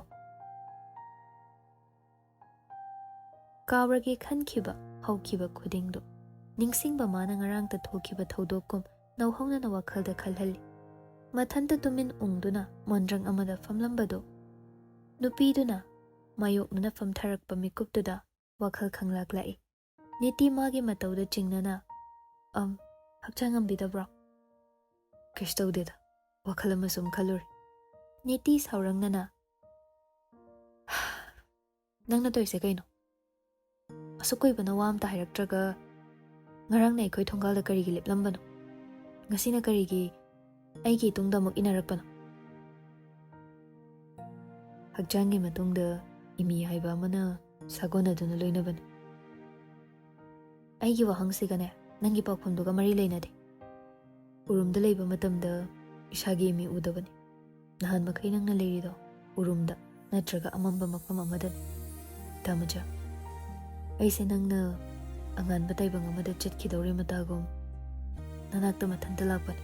ꯀꯥꯎꯔꯒꯦ ꯈꯟꯈꯤꯕ ꯍꯧꯈꯤꯕ ꯈꯨꯗꯤꯡꯗꯨ ꯅꯤꯡꯁꯤꯡꯕ ꯃꯥꯅ ꯉꯔꯥꯡꯇ ꯊꯣꯛꯈꯤꯕ ꯊꯧꯗꯣꯛꯀꯨꯝ ꯅꯧꯍꯧꯅꯅ ꯋꯥꯈꯜꯗ ꯈꯜꯍꯜꯂꯤ꯫ ꯃꯊꯟꯇ ꯇꯨꯃꯤꯟ ꯎꯪꯗꯨꯅ ꯃꯣꯟꯗ꯭ꯔꯪ ꯑꯃꯗ ꯐꯝꯂꯝꯕꯗꯨ ꯅꯨꯄꯤꯗꯨꯅ ꯃꯥꯌꯣꯛꯅꯅ ꯐꯝꯊꯔꯛꯄ ꯃꯤꯀꯨꯞꯇꯨꯗ ꯋꯥꯈꯜ ꯈꯪꯂꯥꯛ ꯂꯥꯛꯏ꯫ ꯅꯤꯇꯤ ꯃꯥꯒꯤ ꯃꯇꯧꯗ ꯆꯤꯡꯅꯅ, "ꯑꯝ, ꯍꯛꯆꯥꯡ ꯉꯝꯕꯤꯗꯕ꯭ꯔꯣ?" "ꯀꯩꯁꯨ ꯇꯧꯗꯦꯗ, ꯋꯥꯈꯜ ꯑꯃ ꯁꯨꯝ ꯈꯜꯂꯨꯔꯦ꯫" ꯅꯤꯇꯤ ꯁꯥꯎꯔꯪꯅꯅ, "ꯅꯪꯅ ꯇꯧꯔꯤꯁꯦ ꯀꯩꯅꯣ? ꯑꯁꯨꯛ ꯀꯨꯏꯕꯅ ꯋꯥ ꯑꯝꯇ ꯍꯥꯏꯔꯛꯇ꯭ꯔꯒ ꯉꯔꯥꯡꯅ ꯑꯩꯈꯣꯏ ꯊꯣꯡꯒꯥꯜꯗ ꯀꯔꯤꯒꯤ ꯂꯦꯞꯂꯝꯕꯅꯣ? ꯉꯁꯤꯅ ꯀꯔꯤꯒꯤ ꯑꯩꯒꯤ ꯏꯇꯨꯡꯗ ꯑꯃꯨꯛ ꯏꯟꯅꯔꯛꯄꯅꯣ?" "ꯍꯛꯆꯥꯡꯒꯤ ꯃꯇꯨꯡꯗ ꯏꯃꯤ ꯍꯥꯏꯕ ꯑꯃꯅ ꯁꯥꯒꯣꯟꯅꯗꯨꯅ ꯂꯣꯏꯅꯕꯅꯤ꯫" "ꯑꯩꯒꯤ ꯋꯥꯍꯪꯁꯤꯒꯅꯦ ꯅꯪꯒꯤ ꯄꯥꯎꯈꯨꯝꯗꯨꯒ ꯃꯔꯤ ꯂꯩꯅꯗꯦ꯫ ꯎꯔꯨꯝꯗ ꯂꯩꯕ ꯃꯇꯝꯗ ꯏꯁꯥꯒꯤ ꯏꯃꯤ ꯎꯗꯕꯅꯤ꯫ ꯅꯍꯥꯟ ꯃꯈꯩ ꯅꯪꯅ ꯂꯩꯔꯤꯗꯣ ꯎꯔꯨꯝꯗ ꯅꯠꯇ꯭ꯔꯒ ꯑꯃꯝꯕ ꯃꯐꯝ ꯑꯃꯗꯅꯤ꯫" "ꯏꯇꯥ ꯃꯆꯥ, ꯑꯩꯁꯦ ꯅꯪꯅ ꯑꯉꯥꯟꯕ ꯇꯥꯏꯕꯪ ꯑꯃꯗ ꯆꯠꯈꯤꯗꯧꯔꯦ ꯃꯇꯥꯒꯨꯝ ꯅꯅꯥꯛꯇ ꯃꯊꯟꯇ ꯂꯥꯛꯄꯅꯤ꯫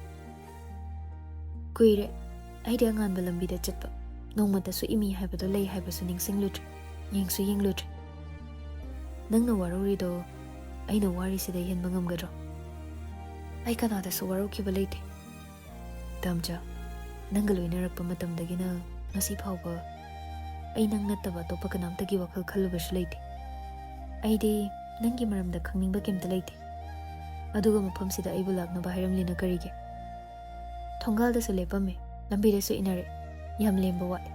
ꯀꯨꯏꯔꯦ ꯑꯩꯗꯤ ꯑꯉꯥꯟꯕ ꯂꯝꯕꯤꯗ ꯆꯠꯄ꯫ ꯅꯣꯡꯃꯇꯁꯨ ꯏꯃꯤ ꯍꯥꯏꯕꯗꯣ ꯂꯩ ꯍꯥꯏꯕꯁꯨ ꯅꯤꯡꯁꯤꯡꯂꯨꯗ꯭ꯔꯦ, ꯌꯦꯡꯁꯨ ꯌꯦꯡꯂꯨꯗ꯭ꯔꯦ꯫ ꯅꯪꯅ ꯋꯥꯔꯧꯔꯤꯗꯣ ꯑꯩꯅ ꯋꯥꯔꯤꯁꯤꯗ ꯍꯦꯟꯕ ꯉꯝꯒꯗ꯭ꯔꯣ? ꯑꯩ ꯀꯅꯥꯗꯁꯨ ꯋꯥꯔꯧꯈꯤꯕ ꯂꯩꯇꯦ꯫ ꯏꯇꯥ ꯃꯆꯥ, ꯅꯪꯒ ꯂꯣꯏꯅꯔꯛꯄ ꯃꯇꯝꯗꯒꯤꯅ ꯉꯁꯤ ꯐꯥꯎꯕ ꯑꯩ ꯅꯪ ꯅꯠꯇꯕ ꯑꯇꯣꯞꯄ ꯀꯅꯥꯝꯇꯒꯤ ꯋꯥꯈꯜ ꯈꯜꯂꯨꯕꯁꯨ ꯂꯩꯇꯦ꯫ ꯑꯩꯗꯤ ꯅꯪꯒꯤ ꯃꯔꯝꯗ ꯈꯪꯅꯤꯡꯕ ꯀꯩꯝꯇ ꯂꯩꯇꯦ꯫ ꯑꯗꯨꯒ ꯃꯐꯝꯁꯤꯗ ꯑꯩꯕꯨ ꯂꯥꯛꯅꯕ ꯍꯥꯏꯔꯝꯂꯤꯅ ꯀꯔꯤꯒꯤ? ꯊꯣꯡꯒꯥꯜꯗꯁꯨ ꯂꯦꯞꯄꯝꯃꯦ, ꯂꯝꯕꯤꯗꯁꯨ ꯏꯟꯅꯔꯦ꯫ ꯌꯥꯝ ꯂꯦꯝꯕ ꯋꯥꯠꯂꯦ꯫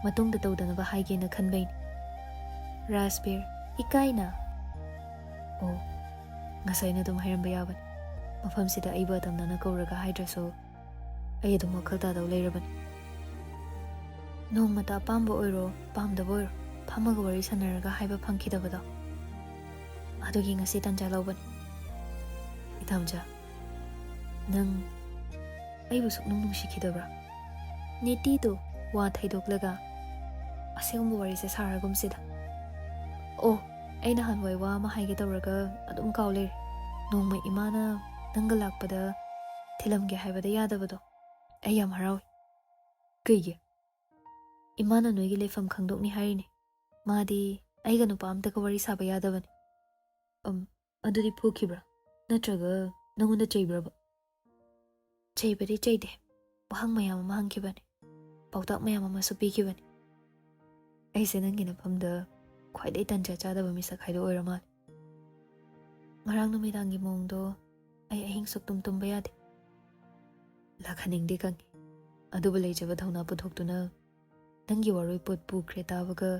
ꯃꯇꯨꯡꯗ ꯇꯧꯗꯅꯕ ꯍꯥꯏꯒꯦꯅ ꯈꯟꯕꯩꯅꯦ꯫" ꯔꯥꯖꯕꯤꯔ, ꯏꯀꯥꯏꯅ, "ꯑꯣ, ꯉꯁꯥꯏꯅ ꯑꯗꯨꯝ ꯍꯥꯏꯔꯝꯕ ꯌꯥꯕꯅꯤ꯫ ꯃꯐꯝꯁꯤꯗ ꯑꯩꯕꯨ ꯑꯇꯝꯅꯅ ꯀꯧꯔꯒ ꯍꯥꯏꯗ꯭ꯔꯁꯨ ꯑꯩ ꯑꯗꯨꯝ ꯋꯥꯈꯜ ꯇꯥꯗꯧ ꯂꯩꯔꯕꯅꯤ꯫ ꯅꯣꯡꯃꯇ ꯑꯄꯥꯝꯕ ꯑꯣꯏꯔꯣ, ꯄꯥꯝꯗꯕ ꯑꯣꯏꯔꯣ, ꯐꯝꯃꯒ ꯋꯥꯔꯤ ꯁꯥꯟꯅꯔꯒ ꯍꯥꯏꯕ ꯐꯪꯈꯤꯗꯕꯗꯣ, ꯑꯗꯨꯒꯤ ꯉꯁꯤ ꯇꯥꯟꯖꯥ ꯂꯧꯕꯅꯤ꯫" "ꯏꯇꯥ ꯃꯆꯥ, ꯅꯪ ꯑꯩꯕꯨ ꯁꯨꯛꯅꯨꯡ ꯅꯨꯡꯁꯤꯈꯤꯗꯕ꯭ꯔꯥ?" ꯅꯤꯇꯤꯗꯨ ꯋꯥ ꯊꯩꯗꯣꯛꯂꯒ, "ꯑꯁꯤꯒꯨꯝꯕ ꯋꯥꯔꯤꯁꯦ ꯁꯥꯔꯒꯨꯝꯁꯤꯗ꯫ ꯑꯣ, ꯑꯩ ꯅꯍꯥꯟꯋꯥꯏ ꯋꯥ ꯑꯃ ꯍꯥꯏꯒꯦ ꯇꯧꯔꯒ ꯑꯗꯨꯝ ꯀꯥꯎ ꯂꯩꯔꯦ꯫ ꯅꯣꯡꯃ ꯏꯃꯥꯅ ꯅꯪꯒ ꯂꯥꯛꯄꯗ ꯊꯤꯜꯂꯝꯒꯦ ꯍꯥꯏꯕꯗ ꯌꯥꯗꯕꯗꯣ, ꯑꯩ ꯌꯥꯝ ꯍꯔꯥꯎꯏ꯫" "ꯀꯩꯒꯤ?" "ꯏꯃꯥꯅ ꯅꯣꯏꯒꯤ ꯂꯩꯐꯝ ꯈꯪꯗꯣꯛꯅꯤ ꯍꯥꯏꯔꯤꯅꯦ꯫ ꯃꯥꯗꯤ ꯑꯩꯒ ꯅꯨꯄꯥ ꯑꯝꯇꯒ ꯋꯥꯔꯤ ꯁꯥꯕ ꯌꯥꯗꯕꯅꯤ꯫" "ꯑꯝ, ꯑꯗꯨꯗꯤ ꯐꯨꯈꯤꯕ꯭ꯔꯥ? ꯅꯠꯇ꯭ꯔꯒ ꯅꯪꯉꯣꯟꯗ ꯆꯩꯕ꯭ꯔꯕ?" "ꯆꯩꯕꯗꯤ ꯆꯩꯗꯦ꯫ ꯋꯥꯍꯪ ꯃꯌꯥꯝ ꯑꯃ ꯍꯪꯈꯤꯕꯅꯤ꯫ ꯄꯥꯎꯇꯥꯛ ꯃꯌꯥꯝ ꯑꯃꯁꯨ ꯄꯤꯈꯤꯕꯅꯤ꯫" "ꯑꯩꯁꯦ ꯅꯪꯒꯤ ꯅꯐꯝꯗ ꯈ꯭ꯋꯥꯏꯗꯒꯤ ꯇꯟꯖꯥ ꯆꯥꯗꯕ ꯃꯤꯁꯛ ꯍꯥꯏꯗꯣ ꯑꯣꯏꯔ ꯃꯥꯜꯂꯦ꯫ ꯉꯔꯥꯡ ꯅꯨꯃꯤꯗꯥꯡꯒꯤ ꯃꯑꯣꯡꯗꯣ ꯑꯩ ꯑꯍꯤꯡ ꯁꯨꯛꯇꯨꯝ ꯇꯨꯝꯕ ꯌꯥꯗꯦ꯫ ꯂꯥꯛꯍꯟꯅꯤꯡꯗꯦ ꯈꯪꯉꯤ꯫ ꯑꯗꯨꯕꯨ ꯂꯩꯖꯕ ꯊꯧꯅꯥ ꯄꯨꯊꯣꯛꯇꯨꯅ ꯅꯪꯒꯤ ꯋꯥꯔꯣꯏ ꯄꯣꯠ ꯄꯨꯈ꯭ꯔꯦ ꯇꯥꯕꯒ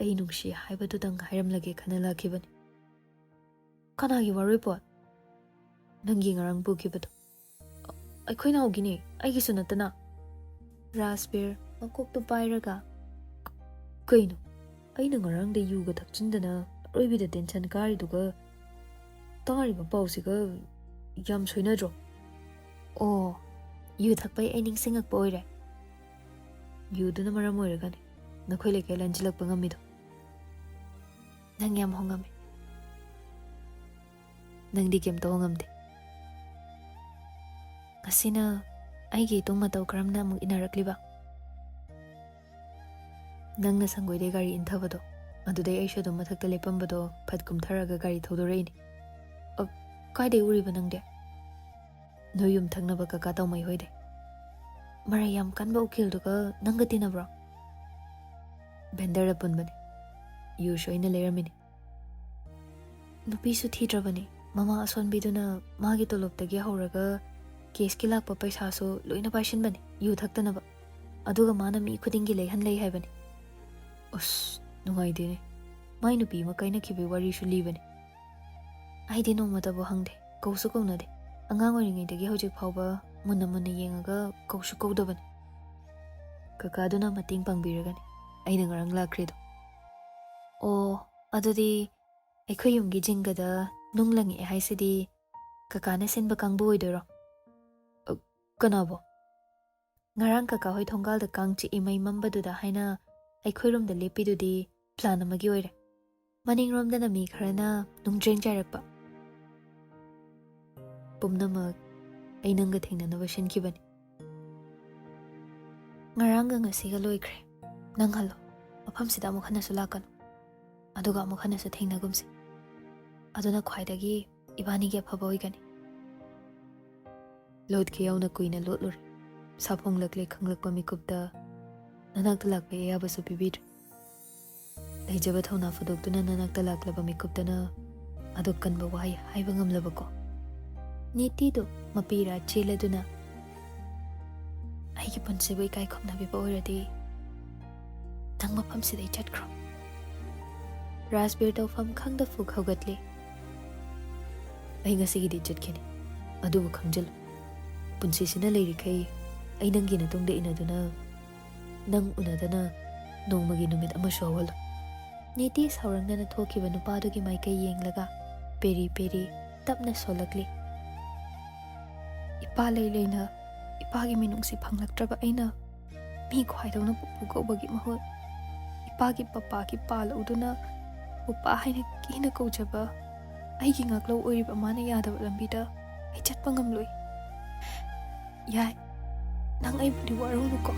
ꯑꯩ ꯅꯨꯡꯁꯤ ꯍꯥꯏꯕꯗꯨꯗꯪ ꯍꯥꯏꯔꯝꯂꯒꯦ ꯈꯟꯅ ꯂꯥꯛꯈꯤꯕꯅꯤ꯫" "ꯀꯅꯥꯒꯤ ꯋꯥꯔꯣꯏ ꯄꯣꯠ?" "ꯅꯪꯒꯤ ꯉꯔꯥꯡ ꯄꯨꯈꯤꯕꯗꯣ꯫" "ꯑꯩꯈꯣꯏ ꯅꯥꯎꯒꯤꯅꯦ, ꯑꯩꯒꯤꯁꯨ ꯅꯠꯇꯅ꯫" ꯔꯥꯖꯕꯤꯔ ꯃꯀꯣꯛꯇꯨ ꯄꯥꯏꯔꯒ, "ꯀꯩꯅꯣ? ꯑꯩꯅ ꯉꯔꯥꯡꯗ ꯌꯨꯒ ꯊꯛꯆꯤꯟꯗꯅ ꯑꯔꯣꯏꯕꯤꯗ ꯇꯦꯟꯁꯟ ꯀꯥꯔꯤꯗꯨꯒ ꯇꯥꯔꯤꯕ ꯄꯥꯎꯁꯤꯒ ꯌꯥꯝ ꯁꯣꯏꯅꯗ꯭ꯔꯣ?" "ꯑꯣ, ꯌꯨ ꯊꯛꯄꯩ ꯑꯩ ꯅꯤꯡꯁꯤꯡꯉꯛꯄ ꯑꯣꯏꯔꯦ꯫" "ꯌꯨꯗꯨꯅ ꯃꯔꯝ ꯑꯣꯏꯔꯒꯅꯤ ꯅꯈꯣꯏ ꯂꯩꯀꯥꯏ ꯂꯟꯖꯤꯜꯂꯛꯄ ꯉꯝꯃꯤꯗꯣ꯫" "ꯅꯪ ꯌꯥꯝ ꯍꯣꯡꯉꯝꯃꯦ꯫" "ꯅꯪꯗꯤ ꯀꯩꯝꯇ ꯍꯣꯡꯉꯝꯗꯦ꯫" "ꯉꯁꯤꯅ ꯑꯩꯒꯤ ꯏꯇꯨꯡ ꯃꯇꯧ ꯀꯔꯝꯅ ꯑꯃꯨꯛ ꯏꯟꯅꯔꯛꯂꯤꯕ?" "ꯅꯪꯅ ꯁꯪꯒꯣꯏꯗꯩ ꯒꯥꯔꯤ ꯏꯟꯊꯕꯗꯣ, ꯑꯗꯨꯗꯩ ꯑꯩꯁꯨ ꯑꯗꯨꯝ ꯃꯊꯛꯇ ꯂꯦꯞꯄꯝꯕꯗꯣ ꯐꯠ ꯀꯨꯝꯊꯔꯒ ꯒꯥꯔꯤ ꯊꯧꯗꯣꯔꯛꯏꯅꯤ꯫" "ꯑ, ꯀꯥꯏꯗꯩ ꯎꯔꯤꯕ ꯅꯪꯗꯤ?" "ꯅꯣꯏ ꯌꯨꯝ ꯊꯪꯅꯕ ꯀꯀꯥ ꯇꯧꯃꯩ ꯍꯣꯏꯗꯩ꯫" "ꯃꯔꯩ ꯌꯥꯝ ꯀꯟꯕ ꯎꯀꯤꯜꯗꯨꯒ ꯅꯪꯒ ꯇꯤꯟꯅꯕ꯭ꯔꯣ?" "ꯚꯦꯟꯗꯔꯗ ꯄꯨꯟꯕꯅꯤ꯫ ꯌꯨꯁꯨ ꯑꯩꯅ ꯂꯩꯔꯝꯃꯤꯅꯤ꯫" "ꯅꯨꯄꯤꯁꯨ ꯊꯤꯗ꯭ꯔꯕꯅꯤ꯫ ꯃꯃꯥ ꯑꯁꯣꯟꯕꯤꯗꯨꯅ ꯃꯥꯒꯤ ꯇꯣꯂꯣꯞꯇꯒꯤ ꯍꯧꯔꯒ ꯀꯦꯁꯀꯤ ꯂꯥꯛꯄ ꯄꯩꯁꯥꯁꯨ ꯂꯣꯏꯅ ꯄꯥꯏꯁꯤꯟꯕꯅꯤ, ꯌꯨ ꯊꯛꯇꯅꯕ꯫ ꯑꯗꯨꯒ ꯃꯥꯅ ꯃꯤ ꯈꯨꯗꯤꯡꯒꯤ ꯂꯩꯍꯟ ꯂꯩ ꯍꯥꯏꯕꯅꯤ꯫" "ꯑꯁ, ꯅꯨꯡꯉꯥꯏꯇꯦꯅꯦ꯫ ꯃꯥꯏ ꯅꯨꯄꯤ ꯑꯃ ꯀꯥꯏꯅꯈꯤꯕꯒꯤ ꯋꯥꯔꯤꯁꯨ ꯂꯤꯕꯅꯤ꯫" "ꯑꯩꯗꯤ ꯅꯣꯡꯃꯇꯕꯨ ꯍꯪꯗꯦ, ꯀꯧꯁꯨ ꯀꯧꯅꯗꯦ꯫ ꯑꯉꯥꯡ ꯑꯣꯏꯔꯤꯉꯩꯗꯒꯤ ꯍꯧꯖꯤꯛ ꯐꯥꯎꯕ ꯃꯨꯟꯅ ꯃꯨꯟꯅ ꯌꯦꯡꯉꯒ ꯀꯧꯁꯨ ꯀꯧꯗꯕꯅꯤ꯫ ꯀꯀꯥꯗꯨꯅ ꯃꯇꯦꯡ ꯄꯥꯡꯕꯤꯔꯒꯅꯤ ꯑꯩꯅ ꯉꯔꯥꯡ ꯂꯥꯛꯈ꯭ꯔꯤꯗꯣ꯫" "ꯑꯣ, ꯑꯗꯨꯗꯤ ꯑꯩꯈꯣꯏ ꯌꯨꯝꯒꯤ ꯖꯤꯡꯒꯗ ꯅꯨꯡ ꯂꯪꯉꯛꯑꯦ ꯍꯥꯏꯁꯤꯗꯤ ꯀꯀꯥꯅ ꯁꯤꯟꯕ ꯀꯥꯡꯕꯨ ꯑꯣꯏꯗꯣꯏꯔꯣ?" "ꯑ, ꯀꯅꯥꯕꯣ?" ꯉꯔꯥꯡ ꯀꯀꯥ ꯍꯣꯏ ꯊꯣꯡꯒꯥꯜꯗ ꯀꯥꯡ ꯆꯤꯛꯏ ꯃꯩ ꯃꯝꯕꯗꯨꯗ ꯍꯥꯏꯅ ꯑꯩꯈꯣꯏꯔꯣꯝꯗ ꯂꯦꯞꯄꯤꯗꯨꯗꯤ plan ꯑꯃꯒꯤ ꯑꯣꯏꯔꯦ꯫ ꯃꯅꯤꯡꯔꯣꯝꯗꯅ ꯃꯤ ꯈꯔꯅ ꯅꯨꯡꯖ꯭ꯔꯦꯡ ꯆꯥꯏꯔꯛꯄ꯫ ꯄꯨꯝꯅꯃꯛ ꯑꯩ ꯅꯪꯒ ꯊꯦꯡꯅꯅꯕ ꯁꯤꯟꯈꯤꯕꯅꯤ꯫ ꯉꯔꯥꯡꯒ ꯉꯁꯤꯒ ꯂꯣꯏꯈ꯭ꯔꯦ꯫ ꯅꯪ ꯍꯜꯂꯣ꯫ ꯃꯐꯝꯁꯤꯗ ꯑꯃꯨꯛ ꯍꯟꯅꯁꯨ ꯂꯥꯛꯀꯅꯨ꯫ ꯑꯗꯨꯒ ꯑꯃꯨꯛ ꯍꯟꯅꯁꯨ ꯊꯦꯡꯅꯒꯨꯝꯁꯤ꯫ ꯑꯗꯨꯅ ꯈ꯭ꯋꯥꯏꯗꯒꯤ ꯏꯕꯥꯅꯤꯒꯤ ꯑꯐꯕ ꯑꯣꯏꯒꯅꯤ꯫ ꯂꯣꯠꯀꯦ ꯌꯥꯎꯅ ꯀꯨꯏꯅ ꯂꯣꯠꯂꯨꯔꯦ꯫ ꯁꯥꯐꯣꯡꯂꯛꯂꯦ ꯈꯪꯂꯛꯄ ꯃꯤꯀꯨꯞꯇ ꯅꯅꯥꯛꯇ ꯂꯥꯛꯄꯒꯤ ꯑꯌꯥꯕꯁꯨ ꯄꯤꯕꯤꯗ꯭ꯔꯦ꯫ ꯂꯩꯖꯕ ꯊꯧꯅꯥ ꯐꯨꯗꯣꯛꯇꯨꯅ ꯅꯅꯥꯛꯇ ꯂꯥꯛꯂꯕ ꯃꯤꯀꯨꯞꯇꯅ ꯑꯗꯨꯛ ꯀꯟꯕ ꯋꯥꯍꯩ ꯍꯥꯏꯕ ꯉꯝꯂꯕꯀꯣ? ꯅꯤꯇꯤꯗꯨ ꯃꯄꯤꯔꯥ ꯆꯦꯜꯂꯗꯨꯅ ꯑꯩꯒꯤ ꯄꯨꯟꯁꯤꯕꯨ ꯏꯀꯥꯏ ꯈꯨꯝꯅꯕꯤꯕ ꯑꯣꯏꯔꯗꯤ ꯅꯪ ꯃꯐꯝꯁꯤꯗꯩ ꯆꯠꯈ꯭ꯔꯣ꯫ ꯔꯥꯖꯕꯤꯔ ꯇꯧꯐꯝ ꯈꯪꯗ ꯐꯨꯛ ꯍꯧꯒꯠꯂꯦ꯫ ꯑꯩ ꯉꯁꯤꯒꯤꯗꯤ ꯆꯠꯈꯤꯅꯤ꯫ ꯑꯗꯨꯕꯨ ꯈꯪꯖꯤꯜꯂꯨ, ꯄꯨꯟꯁꯤꯁꯤꯅ ꯂꯩꯔꯤꯈꯩ ꯑꯩ ꯅꯪꯒꯤ ꯅꯇꯨꯡꯗ ꯏꯟꯅꯗꯨꯅ ꯅꯪ ꯎꯅꯗꯅ ꯅꯣꯡꯃꯒꯤ ꯅꯨꯃꯤꯠ ꯑꯃꯁꯨ ꯍꯧꯍꯜꯂꯣ꯫ ꯅꯤꯇꯤ ꯁꯥꯎꯔꯪꯅꯅ ꯊꯣꯛꯈꯤꯕ ꯅꯨꯄꯥꯗꯨꯒꯤ ꯃꯥꯏꯀꯩ ꯌꯦꯡꯂꯒ ꯄꯦꯔꯤ ꯄꯦꯔꯤ ꯇꯞꯅ ꯁꯣꯜꯂꯛꯂꯤ꯫ ꯏꯄꯥ ꯂꯩ ꯂꯩꯅ ꯏꯄꯥꯒꯤ ꯃꯤꯅꯨꯡꯁꯤ ꯐꯪꯂꯛꯇ꯭ꯔꯕ ꯑꯩꯅ ꯃꯤ ꯈ꯭ꯋꯥꯏꯗꯧꯅ ꯄꯨꯄꯨ ꯀꯧꯕꯒꯤ ꯃꯍꯨꯠ ꯏꯄꯥꯒꯤ ꯄꯄꯥꯒꯤ ꯄꯥ ꯂꯧꯗꯨꯅ ꯄꯨꯄꯥ ꯍꯥꯏꯅ ꯀꯤꯅ ꯀꯧꯖꯕ ꯑꯩꯒꯤ ꯉꯥꯛꯂꯧ ꯑꯣꯏꯔꯤꯕ ꯃꯥꯅ ꯌꯥꯗꯕ ꯂꯝꯕꯤꯗ ꯑꯩ ꯆꯠꯄ ꯉꯝꯂꯣꯏ꯫ ꯌꯥꯏ, ꯅꯪ ꯑꯩꯕꯨꯗꯤ ꯋꯥꯔꯧꯅꯨꯀꯣ꯫